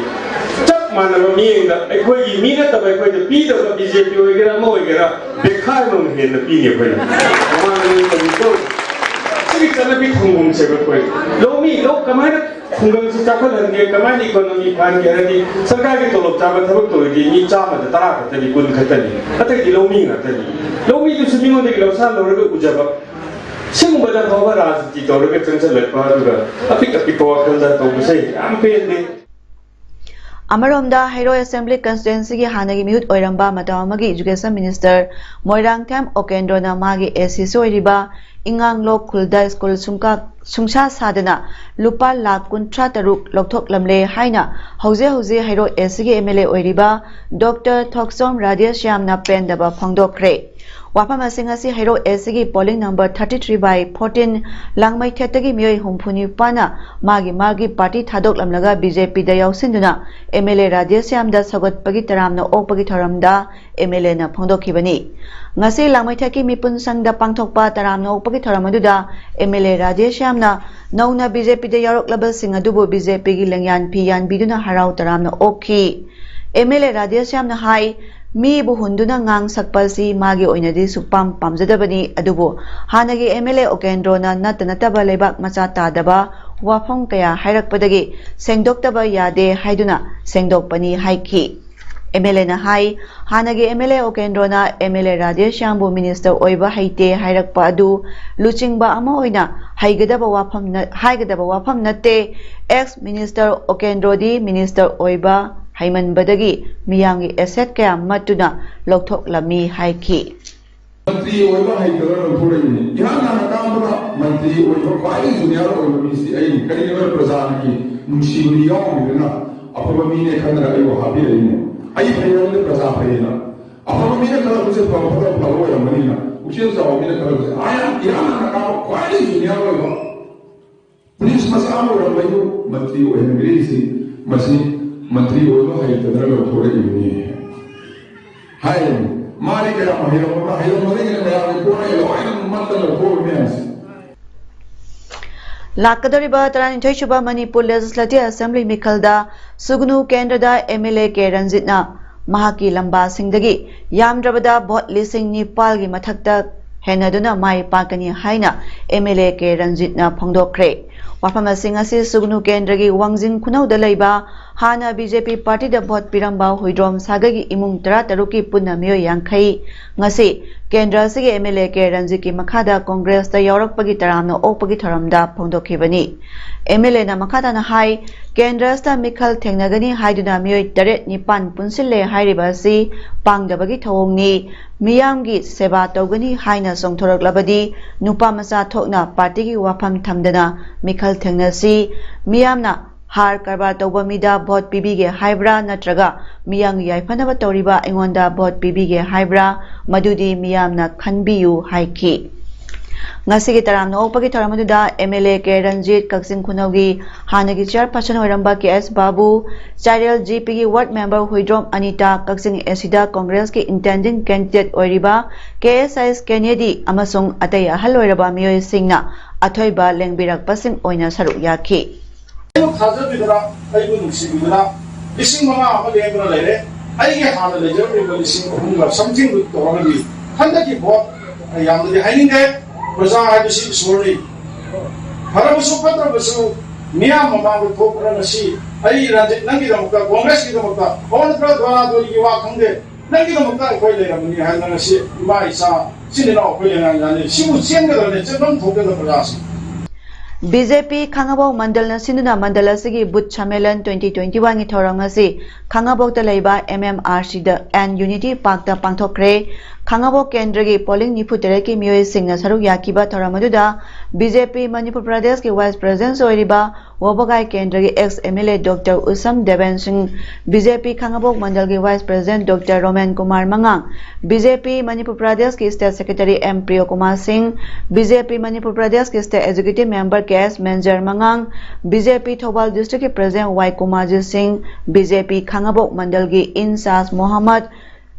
ꯆꯞ ꯃꯥꯟꯅꯕ ꯃꯤꯠꯌꯦꯡꯗ ꯑꯩꯈꯣꯏꯒꯤ ꯃꯤ ꯅꯠꯇꯕ, ꯑꯩꯈꯣꯏꯗ ꯄꯤꯗꯕ, ꯕꯤ ꯖꯦ ꯄꯤ ꯑꯣꯏꯒꯦꯔꯥ ꯑꯃ ꯑꯣꯏꯒꯦꯔꯥ, ꯕꯦꯈꯥꯏ ꯑꯃꯃꯨꯛ ꯍꯦꯟꯅ ꯄꯤꯅꯤ ꯑꯩꯈꯣꯏꯅ꯫ ꯃꯃꯥꯡꯗ ꯇꯧꯔꯤꯗꯣ ꯁꯤꯒꯤ ꯆꯠꯅꯕꯤ ꯈꯣꯡꯒꯨꯝꯁꯦ ꯑꯩꯈꯣꯏ ꯂꯧꯃꯤ ꯂꯧ ꯀꯃꯥꯏꯅ ꯈꯨꯡꯒꯪꯁꯤ ꯆꯥꯎꯈꯠꯍꯟꯒꯦ, ꯀꯃꯥꯏꯅ ꯏꯀꯣꯅꯣꯃꯤ ꯐꯍꯟꯒꯦ ꯍꯥꯏꯔꯗꯤ, ꯁꯔꯀꯥꯔꯒꯤ ꯇꯣꯂꯣꯞ ꯆꯥꯕ ꯊꯕꯛ ꯇꯧꯔꯗꯤ ꯃꯤ ꯆꯥꯝꯃꯗ ꯇꯔꯥ ꯈꯛꯇꯅꯤ, ꯀꯨꯟ ꯈꯛꯇꯅꯤ, ꯑꯇꯩꯗꯤ ꯂꯧꯃꯤ ꯉꯥꯛꯇꯅꯤ꯫ ꯂꯧꯃꯤꯗꯨꯁꯨ ꯃꯤꯉꯣꯟꯗꯒꯤ ꯂꯧꯁꯥꯟ ꯂꯧꯔꯒ ꯎꯖꯕ, ꯁꯤꯒꯨꯝꯕꯗ ꯐꯥꯎꯕ ꯔꯥꯖꯅꯤꯇꯤ ꯇꯧꯔꯒ ꯆꯪꯁꯤꯜꯂꯛꯄ, ꯑꯗꯨꯒ ꯑꯄꯤꯛ ꯑꯄꯤꯛꯄ ꯋꯥꯈꯜꯗ ꯇꯧꯕꯁꯦ ꯌꯥꯝ ꯄꯦꯟꯗꯦ꯫ ꯑꯃꯔꯣꯝꯗ ꯍꯩꯔꯣꯏ ꯑꯦꯁꯦꯝꯕ꯭ꯂꯤ ꯀꯟꯁꯇꯤꯇ꯭ꯋꯦꯟꯁꯤꯒꯤ ꯍꯥꯟꯅꯒꯤ ꯃꯤꯍꯨꯠ ꯑꯣꯏꯔꯝꯕ ꯃꯇꯝ ꯑꯃꯒꯤ ꯏꯖꯨꯀꯦꯁꯟ ꯃꯤꯅꯤꯁꯇꯔ ꯃꯣꯏꯔꯥꯡꯊꯦꯝ ꯑꯣꯀꯦꯟꯗ꯭ꯔꯣꯅ ꯃꯥꯒꯤ ꯑꯦ ꯁꯤꯁꯨ ꯑꯣꯏꯔꯤꯕ ꯏꯉꯥꯡꯂꯣꯛ ꯈꯨꯜꯗ ꯁ꯭ꯀꯨꯜ ꯁꯨꯡꯀꯥ ꯁꯨꯡꯁꯥ ꯁꯥꯗꯅ ꯂꯨꯄꯥ ꯂꯥꯈ ꯀꯨꯟꯊ꯭ꯔꯥ ꯇꯔꯨꯛ ꯂꯧꯊꯣꯛꯂꯝꯂꯦ ꯍꯥꯏꯅ ꯍꯧꯖꯤꯛ ꯍꯧꯖꯤꯛ ꯍꯩꯔꯣꯛ ꯑꯦ ꯁꯤꯒꯤ ꯑꯦꯝ ꯑꯦꯜ ꯑꯦ ꯑꯣꯏꯔꯤꯕ ꯗꯣꯛꯇꯔ ꯊꯣꯛꯆꯣꯝ ꯔꯥꯙꯦꯁ꯭ꯌꯥꯝꯅ ꯄꯦꯟꯗꯕ ꯐꯣꯡꯗꯣꯛꯈ꯭ꯔꯦ꯫ ꯋꯥꯐꯝ ꯑꯁꯤ ꯉꯁꯤ ꯍꯩꯔꯣꯛ ꯑꯦ ꯁꯤꯒꯤ polling number thirty three by fourteen ꯂꯥꯡꯃꯩꯊꯦꯠꯇꯒꯤ ꯃꯤꯑꯣꯏ ꯍꯨꯝꯐꯨ ꯅꯤꯄꯥꯟꯅ ꯃꯥꯒꯤ ꯃꯥꯒꯤ ꯄꯥꯔꯇꯤ ꯊꯥꯗꯣꯛꯂꯝꯂꯒ ꯕꯤ ꯖꯦ ꯄꯤꯗ ꯌꯥꯎꯁꯤꯟꯗꯨꯅ ꯑꯦꯝ ꯑꯦꯜ ꯑꯦ ꯔꯥꯙꯦꯁ꯭ꯌꯥꯝꯗ ꯁꯧꯒꯠꯄꯒꯤ ꯇꯔꯥꯝꯅ ꯑꯣꯛꯄꯒꯤ ꯊꯧꯔꯝꯗ ꯑꯦꯝ ꯑꯦꯜ ꯑꯦꯅ ꯐꯣꯡꯗꯣꯛꯈꯤꯕꯅꯤ꯫ ꯉꯁꯤ ꯂꯥꯡꯃꯩꯊꯦꯠꯀꯤ ꯃꯤꯄꯨꯟ ꯁꯪꯗ ꯄꯥꯡꯊꯣꯛꯄ ꯇꯔꯥꯝꯅ ꯑꯣꯛꯄꯒꯤ ꯊꯧꯔꯝ ꯑꯗꯨꯗ ꯑꯦꯝ ꯑꯦꯜ ꯑꯦ ꯔꯥꯙꯦꯁ꯭ꯌꯥꯝꯅ ꯅꯧꯅ ꯕꯤ ꯖꯦ ꯄꯤꯗ ꯌꯥꯎꯔꯛꯂꯕꯁꯤꯡ ꯑꯗꯨꯕꯨ ꯕꯤ ꯖꯦ ꯄꯤꯒꯤ ꯂꯦꯡꯌꯥꯟ ꯐꯤ ꯌꯥꯟꯕꯤꯗꯨꯅ ꯍꯔꯥꯎ ꯇꯔꯥꯝꯅ ꯑꯣꯛꯈꯤ꯫ ꯑꯦꯝ ꯑꯦꯜ ꯑꯦ ꯔꯥꯙꯦꯁ꯭ꯌꯥꯝꯅ ꯍꯥꯏ, ꯃꯤꯕꯨ ꯍꯨꯟꯗꯨꯅ ꯉꯥꯡ ꯁꯛꯄ ꯑꯁꯤ ꯃꯥꯒꯤ ꯑꯣꯏꯅꯗꯤ ꯁꯨꯛꯄꯥꯝ ꯄꯥꯝꯖꯗꯕꯅꯤ, ꯑꯗꯨꯕꯨ ꯍꯥꯟꯅꯒꯤ ꯑꯦꯝ ꯑꯦꯜ ꯑꯦ ꯑꯣꯀꯦꯟꯗ꯭ꯔꯣꯅ ꯅꯠꯇ ꯅꯠꯇꯕ ꯂꯩꯕꯥꯛ ꯃꯆꯥ ꯇꯥꯗꯕ ꯋꯥꯐꯝ ꯀꯌꯥ ꯍꯥꯏꯔꯛꯄꯗꯒꯤ ꯁꯦꯡꯗꯣꯛꯇꯕ ꯌꯥꯗꯦ ꯍꯥꯏꯗꯨꯅ ꯁꯦꯡꯗꯣꯛꯄꯅꯤ ꯍꯥꯏꯈꯤ꯫ ꯑꯦꯝ ꯑꯦꯜ ꯑꯦꯅ ꯍꯥꯏ, ꯍꯥꯟꯅꯒꯤ ꯑꯦꯝ ꯑꯦꯜ ꯑꯦ ꯑꯣꯀꯦꯟꯗ꯭ꯔꯣꯅ ꯑꯦꯝ ꯑꯦꯜ ꯑꯦ ꯔꯥꯙꯦꯁ꯭ꯌꯥꯝꯕꯨ ꯃꯤꯅꯤꯁꯇꯔ ꯑꯣꯏꯕ ꯍꯩꯇꯦ ꯍꯥꯏꯔꯛꯄ ꯑꯗꯨ ꯂꯨꯆꯤꯡꯕ ꯑꯃ ꯑꯣꯏꯅ ꯍꯩꯒꯗꯕ ꯋꯥꯐꯝ ꯅ-, ꯍꯥꯏꯒꯗꯕ ꯋꯥꯐꯝ ꯅꯠꯇꯦ꯫ ꯑꯦꯛꯁ ꯃꯤꯅꯤꯁꯇꯔ ꯑꯣꯀꯦꯟꯗ꯭ꯔꯣꯗꯤ ꯃꯤꯅꯤꯁꯇꯔ ꯑꯣꯏꯕ ꯍꯩꯃꯟꯕꯗꯒꯤ ꯃꯤꯌꯥꯝꯒꯤ ꯑꯦꯁꯦꯠ ꯀꯌꯥ ꯃꯠꯇꯨꯅ ꯂꯧꯊꯣꯛꯂꯝꯃꯤ ꯍꯥꯏꯈꯤ꯫ ꯃꯟꯇ꯭ꯔꯤ ꯑꯣꯏꯕ ꯍꯩꯇꯕ ꯂꯧꯊꯣꯔꯛꯏꯅꯦ꯫ ꯏꯍꯥꯟ ꯍꯥꯟꯅ ꯀꯥꯕꯗ ꯃꯟꯇ꯭ꯔꯤ ꯑꯣꯏꯕ ꯈ꯭ꯋꯥꯏꯗꯒꯤ ꯖꯨꯅꯤꯌꯔ ꯑꯣꯏꯕ ꯃꯤꯁꯤ ꯑꯩꯅꯤ꯫ ꯀꯔꯤꯒꯤꯅꯣ? ꯄ꯭ꯔꯖꯥꯅ ꯅꯨꯡꯁꯤꯕꯗꯤ ꯌꯥꯎꯈꯤꯕꯅꯤꯅ ꯑꯐꯕ ꯃꯤꯅꯦ ꯈꯟꯗꯅ ꯑꯩꯕꯨ ꯍꯥꯞꯄꯤꯔꯛꯏꯅꯦ꯫ ꯑꯩ ꯐꯩ ꯍꯥꯏꯕꯗ ꯄ꯭ꯔꯖꯥ ꯐꯩꯌꯦꯅ, ꯑꯐꯕ ꯃꯤꯅ ꯈꯜꯂꯛꯄꯁꯦ ꯐꯕ ꯐꯠꯇꯕ ꯐꯕ ꯑꯣꯏꯔꯝꯒꯅꯤꯅ, ꯄꯨꯛꯆꯦꯜ ꯆꯥꯎꯕ ꯃꯤꯅ ꯈꯜꯂꯛꯄꯁꯦ꯫ ꯑꯥ, ꯌꯥꯝ ꯏꯔꯥꯡꯅ ꯅꯥꯀꯥꯕ ꯈ꯭ꯋꯥꯏꯗꯒꯤ ꯖꯨꯅꯤꯌꯔ ꯑꯣꯏꯕ ꯄꯨꯂꯤꯁ ꯃꯆꯥ ꯑꯃ ꯑꯣꯏꯔꯝꯕꯩꯕꯨ ꯃꯟꯇ꯭ꯔꯤ ꯑꯣꯏꯍꯟꯕꯤꯔꯛꯏꯁꯤ, ꯃꯁꯤ ꯃꯟꯇ꯭ꯔꯤ ꯑꯣꯏꯕ ꯍꯩꯇꯗꯅ ꯂꯧꯊꯣꯔꯛꯏꯕꯅꯤ ꯍꯥꯏꯔꯤꯕꯅꯤ꯫ ꯃꯥꯗꯤ ꯀꯌꯥꯝ ꯍꯩꯔꯝꯃꯕ, ꯍꯩꯔꯝꯃꯗꯒꯤꯅ ꯃꯌꯥꯝꯒꯤ ꯄꯣꯠ ꯑꯩ ꯂꯣꯏꯅ ꯃꯠꯇ ꯂꯧꯊꯣꯛꯑꯕ ꯃꯌꯥꯝꯁꯦ꯫ ꯂꯥꯛꯀꯗꯧꯔꯤꯕ ꯇꯔꯥꯅꯤꯊꯣꯏ ꯁꯨꯕ ꯃꯅꯤꯄꯨꯔ ꯂꯦꯖꯤꯁꯂꯦꯇꯤꯚ ꯑꯦꯁꯦꯝꯕ꯭ꯂꯤ ꯃꯤꯈꯜꯗ ꯁꯨꯒꯅꯨ ꯀꯦꯟꯗ꯭ꯔꯗ ꯑꯦꯝ ꯑꯦꯜ ꯑꯦ ꯀꯦ ꯔꯟꯖꯤꯠꯅ ꯃꯍꯥꯛꯀꯤ ꯂꯝꯕꯥꯁꯤꯡꯗꯒꯤ ꯌꯥꯝꯗ꯭ꯔꯕꯗ ꯚꯣꯠ ꯂꯤꯁꯤꯡ ꯅꯤꯄꯥꯜꯒꯤ ꯃꯊꯛꯇ ꯍꯦꯟꯅꯗꯨꯅ ꯃꯥꯏ ꯄꯥꯛꯀꯅꯤ ꯍꯥꯏꯅ ꯑꯦꯝ ꯑꯦꯜ ꯑꯦ ꯀꯦ ꯔꯟꯖꯤꯠꯅ ꯐꯣꯡꯗꯣꯛꯈ꯭ꯔꯦ꯫ ꯋꯥꯐꯝ ꯑꯁꯤ ꯉꯁꯤ ꯁꯨꯒꯅꯨ ꯀꯦꯟꯗ꯭ꯔꯒꯤ ꯋꯥꯡꯖꯤꯡ ꯈꯨꯅꯧꯗ ꯂꯩꯕ ꯍꯥꯟꯅ ꯕꯤ ꯖꯦ ꯄꯤ ꯄꯥꯔꯇꯤꯗ ꯚꯣꯠ ꯄꯤꯔꯝꯕ ꯍꯨꯏꯗ꯭ꯔꯣꯝ ꯁꯥꯒꯩꯒꯤ ꯏꯃꯨꯡ ꯇꯔꯥ ꯇꯔꯨꯛꯀꯤ ꯄꯨꯟꯅ ꯃꯤꯑꯣꯏ ꯌꯥꯡꯈꯩ ꯉꯁꯤ ꯀꯦꯟꯗ꯭ꯔ ꯑꯁꯤꯒꯤ ꯑꯦꯝ ꯑꯦꯜ ꯑꯦ ꯀꯦ ꯔꯟꯖꯤꯠꯀꯤ ꯃꯈꯥꯗ ꯀꯣꯡꯒ꯭ꯔꯦꯁꯇ ꯌꯥꯎꯔꯛꯄꯒꯤ ꯇꯔꯥꯝꯅ ꯑꯣꯛꯄꯒꯤ ꯊꯧꯔꯝꯗ ꯐꯣꯡꯗꯣꯛꯈꯤꯕꯅꯤ꯫ ꯑꯦꯝ ꯑꯦꯜ ꯑꯦꯅ ꯃꯈꯥ ꯇꯥꯅ ꯍꯥꯏ, ꯀꯦꯟꯗ꯭ꯔ ꯑꯁꯤꯗ ꯃꯤꯈꯜ ꯊꯦꯡꯅꯒꯅꯤ ꯍꯥꯏꯗꯨꯅ ꯃꯤꯑꯣꯏ ꯇꯔꯦꯠ ꯅꯤꯄꯥꯟ ꯄꯨꯟꯁꯤꯜꯂꯦ ꯍꯥꯏꯔꯤꯕ ꯑꯁꯤ ꯄꯥꯡꯗꯕꯒꯤ ꯊꯧꯑꯣꯡꯅꯤ꯫ ꯃꯤꯌꯥꯝꯒꯤ ꯁꯦꯕꯥ ꯇꯧꯒꯅꯤ ꯍꯥꯏꯅ ꯆꯣꯡꯊꯣꯔꯛꯂꯕꯗꯤ ꯅꯨꯄꯥ ꯃꯆꯥ ꯊꯣꯛꯅ ꯄꯥꯔꯇꯤꯒꯤ ꯋꯥꯐꯝ ꯊꯝꯗꯅ ꯃꯤꯈꯜ ꯊꯦꯡꯅꯁꯤ꯫ ꯃꯤꯌꯥꯝꯅ ꯍꯥꯔ ꯀꯔꯕꯥꯔ ꯇꯧꯕ ꯃꯤꯗ ꯚꯣꯠ ꯄꯤꯕꯤꯒꯦ ꯍꯥꯏꯕ꯭ꯔꯥ ꯅꯠꯇ꯭ꯔꯒ ꯃꯤꯌꯥꯝꯒꯤ ꯌꯥꯏꯐꯅꯕ ꯇꯧꯔꯤꯕ ꯑꯩꯉꯣꯟꯗ ꯚꯣꯠ ꯄꯤꯕꯤꯒꯦ ꯍꯥꯏꯕ꯭ꯔꯥ, ꯃꯗꯨꯗꯤ ꯃꯤꯌꯥꯝꯅ ꯈꯟꯕꯤꯌꯨ ꯍꯥꯏꯈꯤ꯫ ꯉꯁꯤꯒꯤ ꯇꯔꯥꯝꯅ ꯑꯣꯛꯄꯒꯤ ꯊꯧꯔꯝ ꯑꯗꯨꯗ M L A K Ranjit, ꯀꯛꯆꯤꯡ ꯈꯨꯅꯧꯒꯤ ꯍꯥꯟꯅꯒꯤ ꯆꯤꯌꯔꯄꯔꯁꯟ ꯑꯣꯏꯔꯝꯕ ꯀꯦ ꯑꯦꯁ ꯕꯥꯕꯨ, ꯆꯥꯏꯔꯦꯜ ꯖꯤ ꯄꯤꯒꯤ ꯋꯥꯔꯗ ꯃꯦꯝꯕꯔ ꯍꯨꯏꯗ꯭ꯔꯣꯝ ꯑꯅꯤꯇꯥ, ꯀꯛꯆꯤꯡ ꯑꯦ ꯁꯤꯗ ꯀꯣꯡꯒ꯭ꯔꯦꯁꯀꯤ ꯏꯟꯇꯦꯟꯗꯤꯡ ꯀꯦꯟꯗꯤꯗꯦꯠ ꯑꯣꯏꯔꯤꯕ ꯀꯦ ꯑꯦꯁ ꯑꯩꯁ ꯀꯦꯅꯦꯗꯤ ꯑꯃꯁꯨꯡ ꯑꯇꯩ ꯑꯍꯜ ꯑꯣꯏꯔꯕ ꯃꯤꯑꯣꯏꯁꯤꯡꯅ ꯑꯊꯣꯏꯕ ꯂꯦꯡꯕꯤꯔꯛꯄꯁꯤꯡ ꯑꯣꯏꯅ ꯁꯔꯨꯛ ꯌꯥꯈꯤ꯫ ꯑꯩꯕꯨ ꯊꯥꯖꯕꯤꯗꯅ, ꯑꯩꯕꯨ ꯅꯨꯡꯁꯤꯕꯤꯗꯅ ꯂꯤꯁꯤꯡ ꯃꯉꯥ ꯑꯃ ꯂꯦꯡꯗꯨꯅ ꯂꯩꯔꯦ꯫ ꯑꯩꯒꯤ ꯍꯥꯟꯅ ꯂꯩꯖꯔꯝꯂꯤꯕ ꯂꯤꯁꯤꯡ ꯑꯍꯨꯝꯒ something ꯗꯨ ꯇꯧꯔꯒꯗꯤ ꯍꯟꯗꯛꯀꯤ ꯚꯣꯠ ꯑꯩ ꯌꯥꯝꯅꯗꯤ ꯍꯥꯏꯅꯤꯡꯗꯦ꯫ ꯄ꯭ꯔꯖꯥ ꯍꯥꯏꯕꯁꯤ ꯏꯁꯣꯔꯅꯤ꯫ ꯐꯔꯕꯁꯨ ꯐꯠꯇ꯭ꯔꯕꯁꯨ ꯃꯤꯌꯥꯝ ꯃꯃꯥꯡꯗ ꯊꯣꯛꯄꯅ ꯉꯁꯤ ꯑꯩ ꯔꯟꯖꯤꯠ ꯅꯪꯒꯤꯗꯃꯛꯇ, ꯀꯣꯡꯒ꯭ꯔꯦꯁꯀꯤꯗꯃꯛꯇ, ꯑꯣ ꯅꯠꯇ꯭ꯔ ꯗꯣꯂꯥꯗꯣꯂꯤꯒꯤ ꯋꯥ ꯈꯪꯗꯦ, ꯅꯪꯒꯤꯗꯃꯛꯇ ꯑꯩꯈꯣꯏ ꯂꯩꯔꯕꯅꯤ ꯍꯥꯏꯗꯅ ꯉꯁꯤ ꯏꯃꯥ ꯏꯆꯥ ꯏꯆꯤꯟ ꯏꯅꯥꯎ ꯑꯩꯈꯣꯏ ꯂꯩꯉꯥꯛ ꯌꯥꯅꯤ꯫ ꯁꯤꯕꯨ ꯆꯦꯟꯒꯗꯕꯅꯤ, ꯆꯦꯟꯐꯝ ꯊꯣꯛꯀꯗꯕ ꯄ꯭ꯔꯖꯥꯁꯤꯡ꯫ ꯕꯤ ꯖꯦ ꯄꯤ ꯈꯥꯡꯉꯕꯣꯛ ꯃꯟꯗꯜꯅ ꯁꯤꯟꯗꯨꯅ ꯃꯟꯗꯜ ꯑꯁꯤꯒꯤ booth Sammelan twenty twenty one ꯒꯤ ꯊꯧꯔꯝ ꯑꯁꯤ ꯈꯥꯡꯉꯕꯣꯛꯇ ꯂꯩꯕ ꯑꯦꯝ ꯑꯦꯝ ꯑꯥꯔ ꯁꯤꯗ ꯑꯦꯟ ꯌꯨꯅꯤꯇꯤ ꯄꯥꯔꯛꯇ ꯄꯥꯡꯊꯣꯛꯈ꯭ꯔꯦ꯫ ꯈꯥꯉꯕꯣꯛ ꯀꯦꯟꯗ꯭ꯔꯒꯤ polling ꯅꯤꯐꯨ ꯇꯔꯦꯠꯀꯤ ꯃꯤꯑꯣꯏꯁꯤꯡꯅ ꯁꯔꯨꯛ ꯌꯥꯈꯤꯕ ꯊꯧꯔꯝ ꯑꯗꯨꯗ ꯕꯤ ꯖꯦ ꯄꯤ ꯃꯅꯤꯄꯨꯔ ꯄ꯭ꯔꯗꯦꯁꯀꯤ vice president ꯑꯣꯏꯔꯤꯕ ꯋꯥꯕꯒꯥꯏ ꯀꯦꯟꯗ꯭ꯔꯒꯤ ex M L A Doctor ꯎꯁꯝ ꯗꯦꯕꯦꯟ ꯁꯤꯡ, B J P ꯈꯥꯉꯕꯣꯛ ꯃꯟꯗꯜꯒꯤ vice president Doctor Romen Kumar ꯃꯉꯥꯡ, B J P ꯃꯅꯤꯄꯨꯔ ꯄ꯭ꯔꯗꯦꯁꯀꯤ state secretary M ꯄ꯭ꯔꯤꯌꯣ ꯀꯨꯃꯥꯔ ꯁꯤꯡ, B J P ꯃꯅꯤꯄꯨꯔ ꯄ꯭ꯔꯗꯦꯁꯀꯤ state executive member K S ꯃꯦꯟꯖꯔ ꯃꯉꯥꯡ, B J P Thoubal district ꯀꯤ president ꯋꯥꯏ ꯀꯨꯃꯥꯔꯖꯤꯠ ꯁꯤꯡ, B J P Khangabok ꯃꯟꯗꯜꯒꯤ in charge Mohammad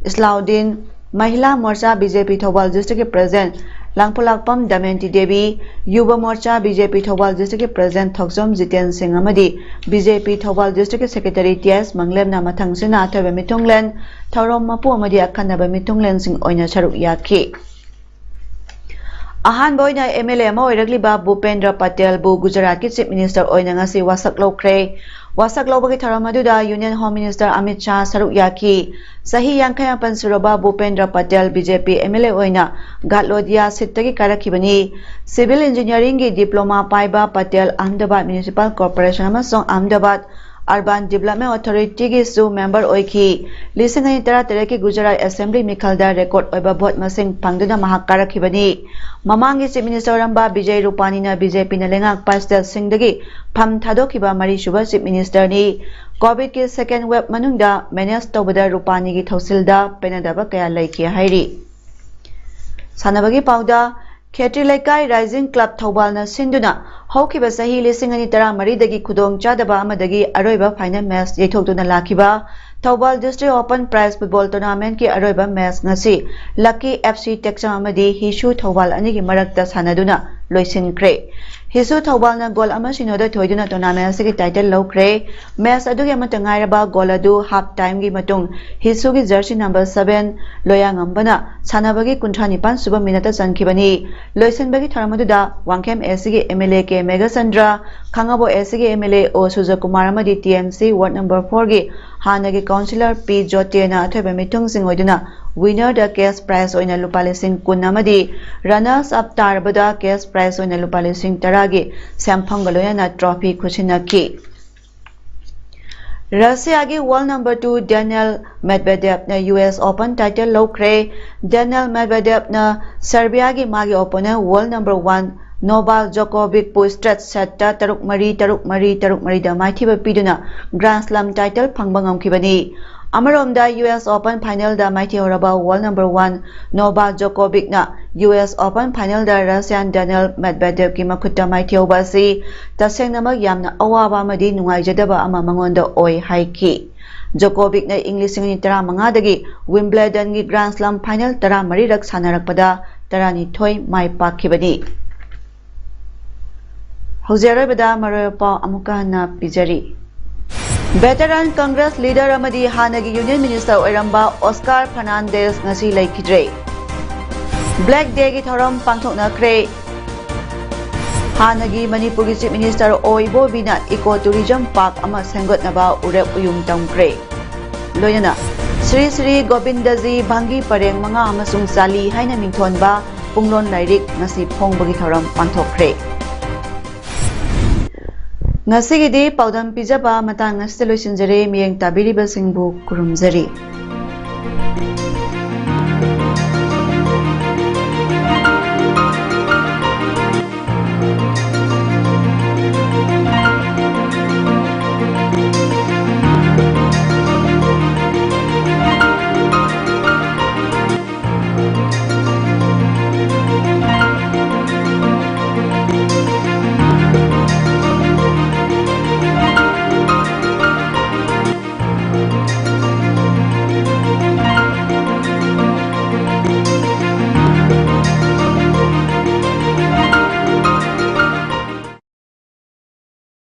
ꯏꯁꯂꯥꯎꯗꯤꯟ, ꯃꯍꯤꯂꯥ ꯃꯣꯔꯆꯥ B J P Thoubal district ꯀꯤ president ꯂꯥꯡꯐꯨꯂꯥꯛꯄꯝ ꯗꯃꯌꯟꯇꯤ Devi, ꯌꯨꯕ ꯃꯣꯔꯆꯥ B J P Thoubal district ꯀꯤ president ꯊꯣꯛꯆꯣꯝ ꯖꯤꯇꯦꯟ ꯁꯤꯡ ꯑꯃꯗꯤ B J P Thoubal district ꯀꯤ secretary T S ꯃꯪꯂꯦꯝꯅ ꯃꯊꯪꯁꯤꯅ ꯑꯊꯣꯏꯕ ꯃꯤꯊꯨꯡꯂꯦꯟ, ꯊꯧꯔꯝ ꯃꯄꯨ ꯑꯃꯗꯤ ꯑꯈꯟꯅꯕ ꯃꯤꯊꯨꯡꯂꯦꯟꯁꯤꯡ ꯑꯣꯏꯅ ꯁꯔꯨꯛ ꯌꯥꯈꯤ꯫ ꯑꯍꯥꯟꯕ ꯑꯣꯏꯅ M L A ꯑꯃ ꯑꯣꯏꯔꯛꯂꯤꯕ ꯚꯨꯄꯦꯟꯗ꯭ꯔ ꯄꯇꯦꯜꯕꯨ ꯒꯨꯖꯔꯥꯠꯀꯤ chief minister ꯑꯣꯏꯅ ꯉꯁꯤ ꯋꯥꯁꯛ ꯂꯧꯈ꯭ꯔꯦ꯫ ꯋꯥꯁꯛ ꯂꯧꯕꯒꯤ ꯊꯧꯔꯝ ꯑꯗꯨꯗ Union Home Minister Amit Shah ꯁꯔꯨꯛ ꯌꯥꯈꯤ꯫ ꯆꯍꯤ ꯌꯥꯡꯈꯩ ꯃꯥꯄꯟ ꯁꯨꯔꯕ ꯚꯨꯄꯦꯟꯗ꯭ꯔ Patel B J P M L A ꯑꯣꯏꯅ ꯒꯥꯠꯂꯣꯗꯤꯌꯥ seat ꯇꯒꯤ ꯀꯥꯔꯛꯈꯤꯕꯅꯤ꯫ Civil engineering ꯒꯤ diploma ꯄꯥꯏꯕ ꯄꯇꯦꯜ ꯑꯍꯃꯗꯥꯕꯥꯗ Municipal Corporation ꯑꯃꯁꯨꯡ Ahmedabad Urban Development Authority ꯒꯤꯁꯨ member ꯑꯣꯏꯈꯤ꯫ ꯂꯤꯁꯤꯡ ꯑꯅꯤ ꯇꯔꯥꯇꯔꯦꯠꯀꯤ ꯒꯨꯖꯔꯥꯠ assembly ꯃꯤꯈꯜꯗ record ꯑꯣꯏꯕ vote ꯃꯁꯤꯡ ꯐꯪꯗꯨꯅ ꯃꯍꯥꯛ ꯀꯥꯔꯛꯈꯤꯕꯅꯤ꯫ ꯃꯃꯥꯡꯒꯤ chief minister ꯑꯣꯏꯔꯝꯕ ꯕꯤꯖꯩ ꯔꯨꯄꯥꯅꯤꯅ B J P ꯅ ꯂꯩꯉꯥꯛꯄ state ꯁꯤꯡꯗꯒꯤ ꯐꯝ ꯊꯥꯗꯣꯛꯈꯤꯕ ꯃꯔꯤꯁꯨꯕ chief minister ꯅꯤ꯫ Covid ꯀꯤ second wave ꯃꯅꯨꯡꯗ manage ꯇꯧꯕꯗ ꯔꯨꯄꯥꯅꯤꯒꯤ ꯊꯧꯁꯤꯜꯗ ꯄꯦꯟꯅꯗꯕ ꯀꯌꯥ ꯂꯩꯈꯤ ꯍꯥꯏꯔꯤ꯫ ꯁꯥꯟꯅꯕꯒꯤ ꯄꯥꯎꯗ, ꯈꯦꯇ꯭ꯔꯤ ꯂꯩꯀꯥꯏ Rising Club ꯊꯧꯕꯥꯜꯅ ꯁꯤꯟꯗꯨꯅ ꯍꯧꯈꯤꯕ ꯆꯍꯤ ꯂꯤꯁꯤꯡ ꯑꯅꯤ ꯇꯔꯥꯃꯔꯤꯗꯒꯤ ꯈꯨꯗꯣꯡ ꯆꯥꯗꯕ ꯑꯃꯗꯒꯤ ꯑꯔꯣꯏꯕ final match ꯌꯩꯊꯣꯛꯇꯨꯅ ꯂꯥꯛꯈꯤꯕ Thoubal District Open Prize Football Tournament ꯀꯤ ꯑꯔꯣꯏꯕ match ꯉꯁꯤ Lucky F C ꯇꯦꯛꯆꯝ ꯑꯃꯗꯤ ꯍꯤꯁꯨ ꯊꯧꯕꯥꯜ ꯑꯅꯤꯒꯤ ꯃꯔꯛꯇ ꯁꯥꯟꯅꯗꯨꯅ ꯂꯣꯏꯁꯤꯟꯈ꯭ꯔꯦ꯫ ꯍꯤꯁꯨ ꯊꯧꯕꯥꯜꯅ goal ꯑꯃ ꯁꯤꯅꯣꯗ ꯊꯣꯏꯗꯨꯅ tournament ꯑꯁꯤꯒꯤ title ꯂꯧꯈ꯭ꯔꯦ꯫ Match ꯑꯗꯨꯒꯤ ꯑꯃꯠꯇ ꯉꯥꯏꯔꯕ goal ꯑꯗꯨ half time ꯒꯤ ꯃꯇꯨꯡ ꯍꯤꯁꯨꯒꯤ jersey number seven ꯂꯣꯌꯥꯉꯝꯕꯅ ꯁꯥꯟꯅꯕꯒꯤ ꯀꯨꯟꯊ꯭ꯔꯥ ꯅꯤꯄꯥꯟ ꯁꯨꯕ minute ꯇ ꯆꯟꯈꯤꯕꯅꯤ꯫ ꯂꯣꯏꯁꯤꯟꯕꯒꯤ ꯊꯧꯔꯝ ꯑꯗꯨꯗ ꯋꯥꯡꯈꯦꯝ A C ꯒꯤ M L A K Meghachandra, Khangabok A C ꯒꯤ M L A ꯑꯣ ꯁꯨꯔꯖꯀꯨꯃꯥꯔ ꯑꯃꯗꯤ T M C ward number four ꯒꯤ ꯍꯥꯟꯅꯒꯤ councillor ꯄꯤ ꯖꯣꯇꯦꯅ ꯑꯊꯣꯏꯕ ꯃꯤꯊꯨꯡꯁꯤꯡ ꯑꯣꯏꯗꯨꯅ winner ꯗ cash prize ꯑꯣꯏꯅ ꯂꯨꯄꯥ ꯂꯤꯁꯤꯡ ꯀꯨꯟ ꯑꯃꯗꯤ runners up ꯇꯥꯔꯕꯗ cash prize ꯑꯣꯏꯅ ꯂꯨꯄꯥ ꯂꯤꯁꯤꯡ ꯇꯔꯥꯒꯤ ꯁꯦꯟꯐꯝꯒ ꯂꯣꯏꯅꯅ trophy ꯈꯨꯠꯁꯤꯟꯅꯈꯤ꯫ ꯔꯁꯤꯌꯥꯒꯤ ꯋꯥꯔꯜ ꯅꯝꯕꯔ ꯇꯨ ꯗꯦꯅꯤꯌꯦꯜ ꯃꯦꯗꯚꯦꯗꯦꯚꯅ ꯌꯨ ꯑꯦꯁ ꯑꯣꯄꯟ ꯇꯥꯏꯇꯜ ꯂꯧꯈ꯭ꯔꯦ꯫ ꯗꯦꯅꯤꯌꯦꯜ ꯃꯦꯗꯚꯦꯗꯦꯚꯅ ꯁꯔꯕꯤꯌꯥꯒꯤ ꯃꯥꯒꯤ opponent world number one Novak ꯖꯣꯀꯣꯚꯤꯛꯄꯨ ꯁ꯭ꯇ꯭ꯔꯦꯠ ꯁꯦꯠꯇ ꯇꯔꯨꯛ ꯃꯔꯤ, ꯇꯔꯨꯛ ꯃꯔꯤ, ꯇꯔꯨꯛ ꯃꯔꯤꯗ ꯃꯥꯏꯊꯤꯕ ꯄꯤꯗꯨꯅ ꯒ꯭ꯔꯥꯟꯗ ꯁ꯭ꯂꯥꯝ ꯇꯥꯏꯇꯜ ꯐꯪꯕ ꯉꯝꯈꯤꯕꯅꯤ꯫ ꯑꯃꯔꯣꯝꯗ ꯌꯨ ꯑꯦꯁ ꯑꯣꯄꯟ ꯐꯥꯏꯅꯦꯜꯗ ꯃꯥꯏꯊꯤꯍꯧꯔꯕ ꯋꯥꯔꯜ ꯅꯝꯕꯔ ꯋꯥꯟ ꯅꯣꯚꯥꯛ ꯖꯣꯀꯣꯚꯤꯛꯅ ꯌꯨ ꯑꯦꯁ ꯑꯣꯄꯟ ꯐꯥꯏꯅꯦꯜꯗ ꯔꯁꯤꯌꯥꯟ ꯗꯦꯅꯤꯌꯦꯜ ꯃꯦꯗꯚꯦꯗꯦꯚꯀꯤ ꯃꯈꯨꯠꯇ ꯃꯥꯏꯊꯤꯍꯧꯕ ꯑꯁꯤ ꯇꯁꯦꯡꯅꯃꯛ ꯌꯥꯝꯅ ꯑꯋꯥꯕ ꯑꯃꯗꯤ ꯅꯨꯡꯉꯥꯏꯖꯗꯕ ꯑꯃ ꯃꯉꯣꯟꯗ ꯑꯣꯏ ꯍꯥꯏꯈꯤ꯫ ꯖꯣꯀꯣꯚꯤꯛꯅ ꯏꯪ ꯂꯤꯁꯤꯡ ꯑꯅꯤ ꯇꯔꯥꯃꯉꯥꯗꯒꯤ ꯋꯤꯝꯕ꯭ꯂꯦꯗꯟꯒꯤ ꯒ꯭ꯔꯥꯟꯗ ꯁ꯭ꯂꯥꯝ ꯐꯥꯏꯅꯦꯜ ꯇꯔꯥꯃꯔꯤꯔꯛ ꯁꯥꯟꯅꯔꯛꯄꯗ ꯇꯔꯥꯅꯤꯊꯣꯏ ꯃꯥꯏ ꯄꯥꯛꯈꯤꯕꯅꯤ꯫ ꯍꯧꯖꯤꯛ ꯑꯔꯣꯏꯕꯗ ꯃꯔꯨꯑꯣꯏꯕ ꯄꯥꯎ ꯑꯃꯨꯛꯀ ꯍꯟꯅ ꯄꯤꯖꯔꯤ꯫ ꯚꯦꯇꯔꯥꯟ ꯀꯪꯒ꯭ꯔꯦꯁ ꯂꯤꯗꯔ ꯑꯃꯗꯤ ꯍꯥꯟꯅꯒꯤ ꯌꯨꯅꯤꯌꯟ ꯃꯤꯅꯤꯁꯇꯔ ꯑꯣꯏꯔꯝꯕ ꯑꯣꯁꯀꯥꯔ ꯐꯔꯅꯥꯟꯗꯦꯁ ꯉꯁꯤ ꯂꯩꯈꯤꯗ꯭ꯔꯦ꯫ ꯕ꯭ꯂꯦꯛ ꯗꯦꯒꯤ ꯊꯧꯔꯝ ꯄꯥꯡꯊꯣꯛꯅꯈ꯭ꯔꯦ꯫ ꯍꯥꯟꯅꯒꯤ ꯃꯅꯤꯄꯨꯔꯒꯤ ꯆꯤꯐ ꯃꯤꯅꯤꯁꯇꯔ ꯑꯣ ꯏꯕꯣꯕꯤꯅ ꯏꯀꯣ ꯇꯨꯔꯤꯖꯝ ꯄꯥꯔꯛ ꯑꯃ ꯁꯦꯝꯒꯠꯅꯕ ꯎꯔꯦꯞ ꯎꯌꯨꯡ ꯇꯝꯈ꯭ꯔꯦ꯫ ꯂꯣꯏꯅꯅ ꯁ꯭ꯔꯤ ꯁ꯭ꯔꯤ ꯒꯣꯕꯤꯟꯗꯖꯤ ꯚꯪꯒꯤ ꯄꯔꯦꯡ ꯃꯉꯥ ꯑꯃꯁꯨꯡ ꯆꯥꯂꯤ ꯍꯥꯏꯅ ꯃꯤꯡꯊꯣꯟꯕ ꯄꯨꯡꯂꯣꯟ ꯂꯥꯏꯔꯤꯛ ꯉꯁꯤ ꯐꯣꯡꯕꯒꯤ ꯊꯧꯔꯝ ꯄꯥꯡꯊꯣꯛꯈ꯭ꯔꯦ꯫ ꯉꯁꯤꯒꯤꯗꯤ ꯄꯥꯎꯗꯝ ꯄꯤꯖꯕ ꯃꯇꯥꯡ ꯑꯁꯤꯗ ꯂꯣꯏꯁꯤꯟꯖꯔꯦ꯫ ꯃꯤꯠꯌꯦꯡ ꯇꯥꯕꯤꯔꯤꯕꯁꯤꯡꯕꯨ ꯈꯨꯔꯨꯝꯖꯔꯤ꯫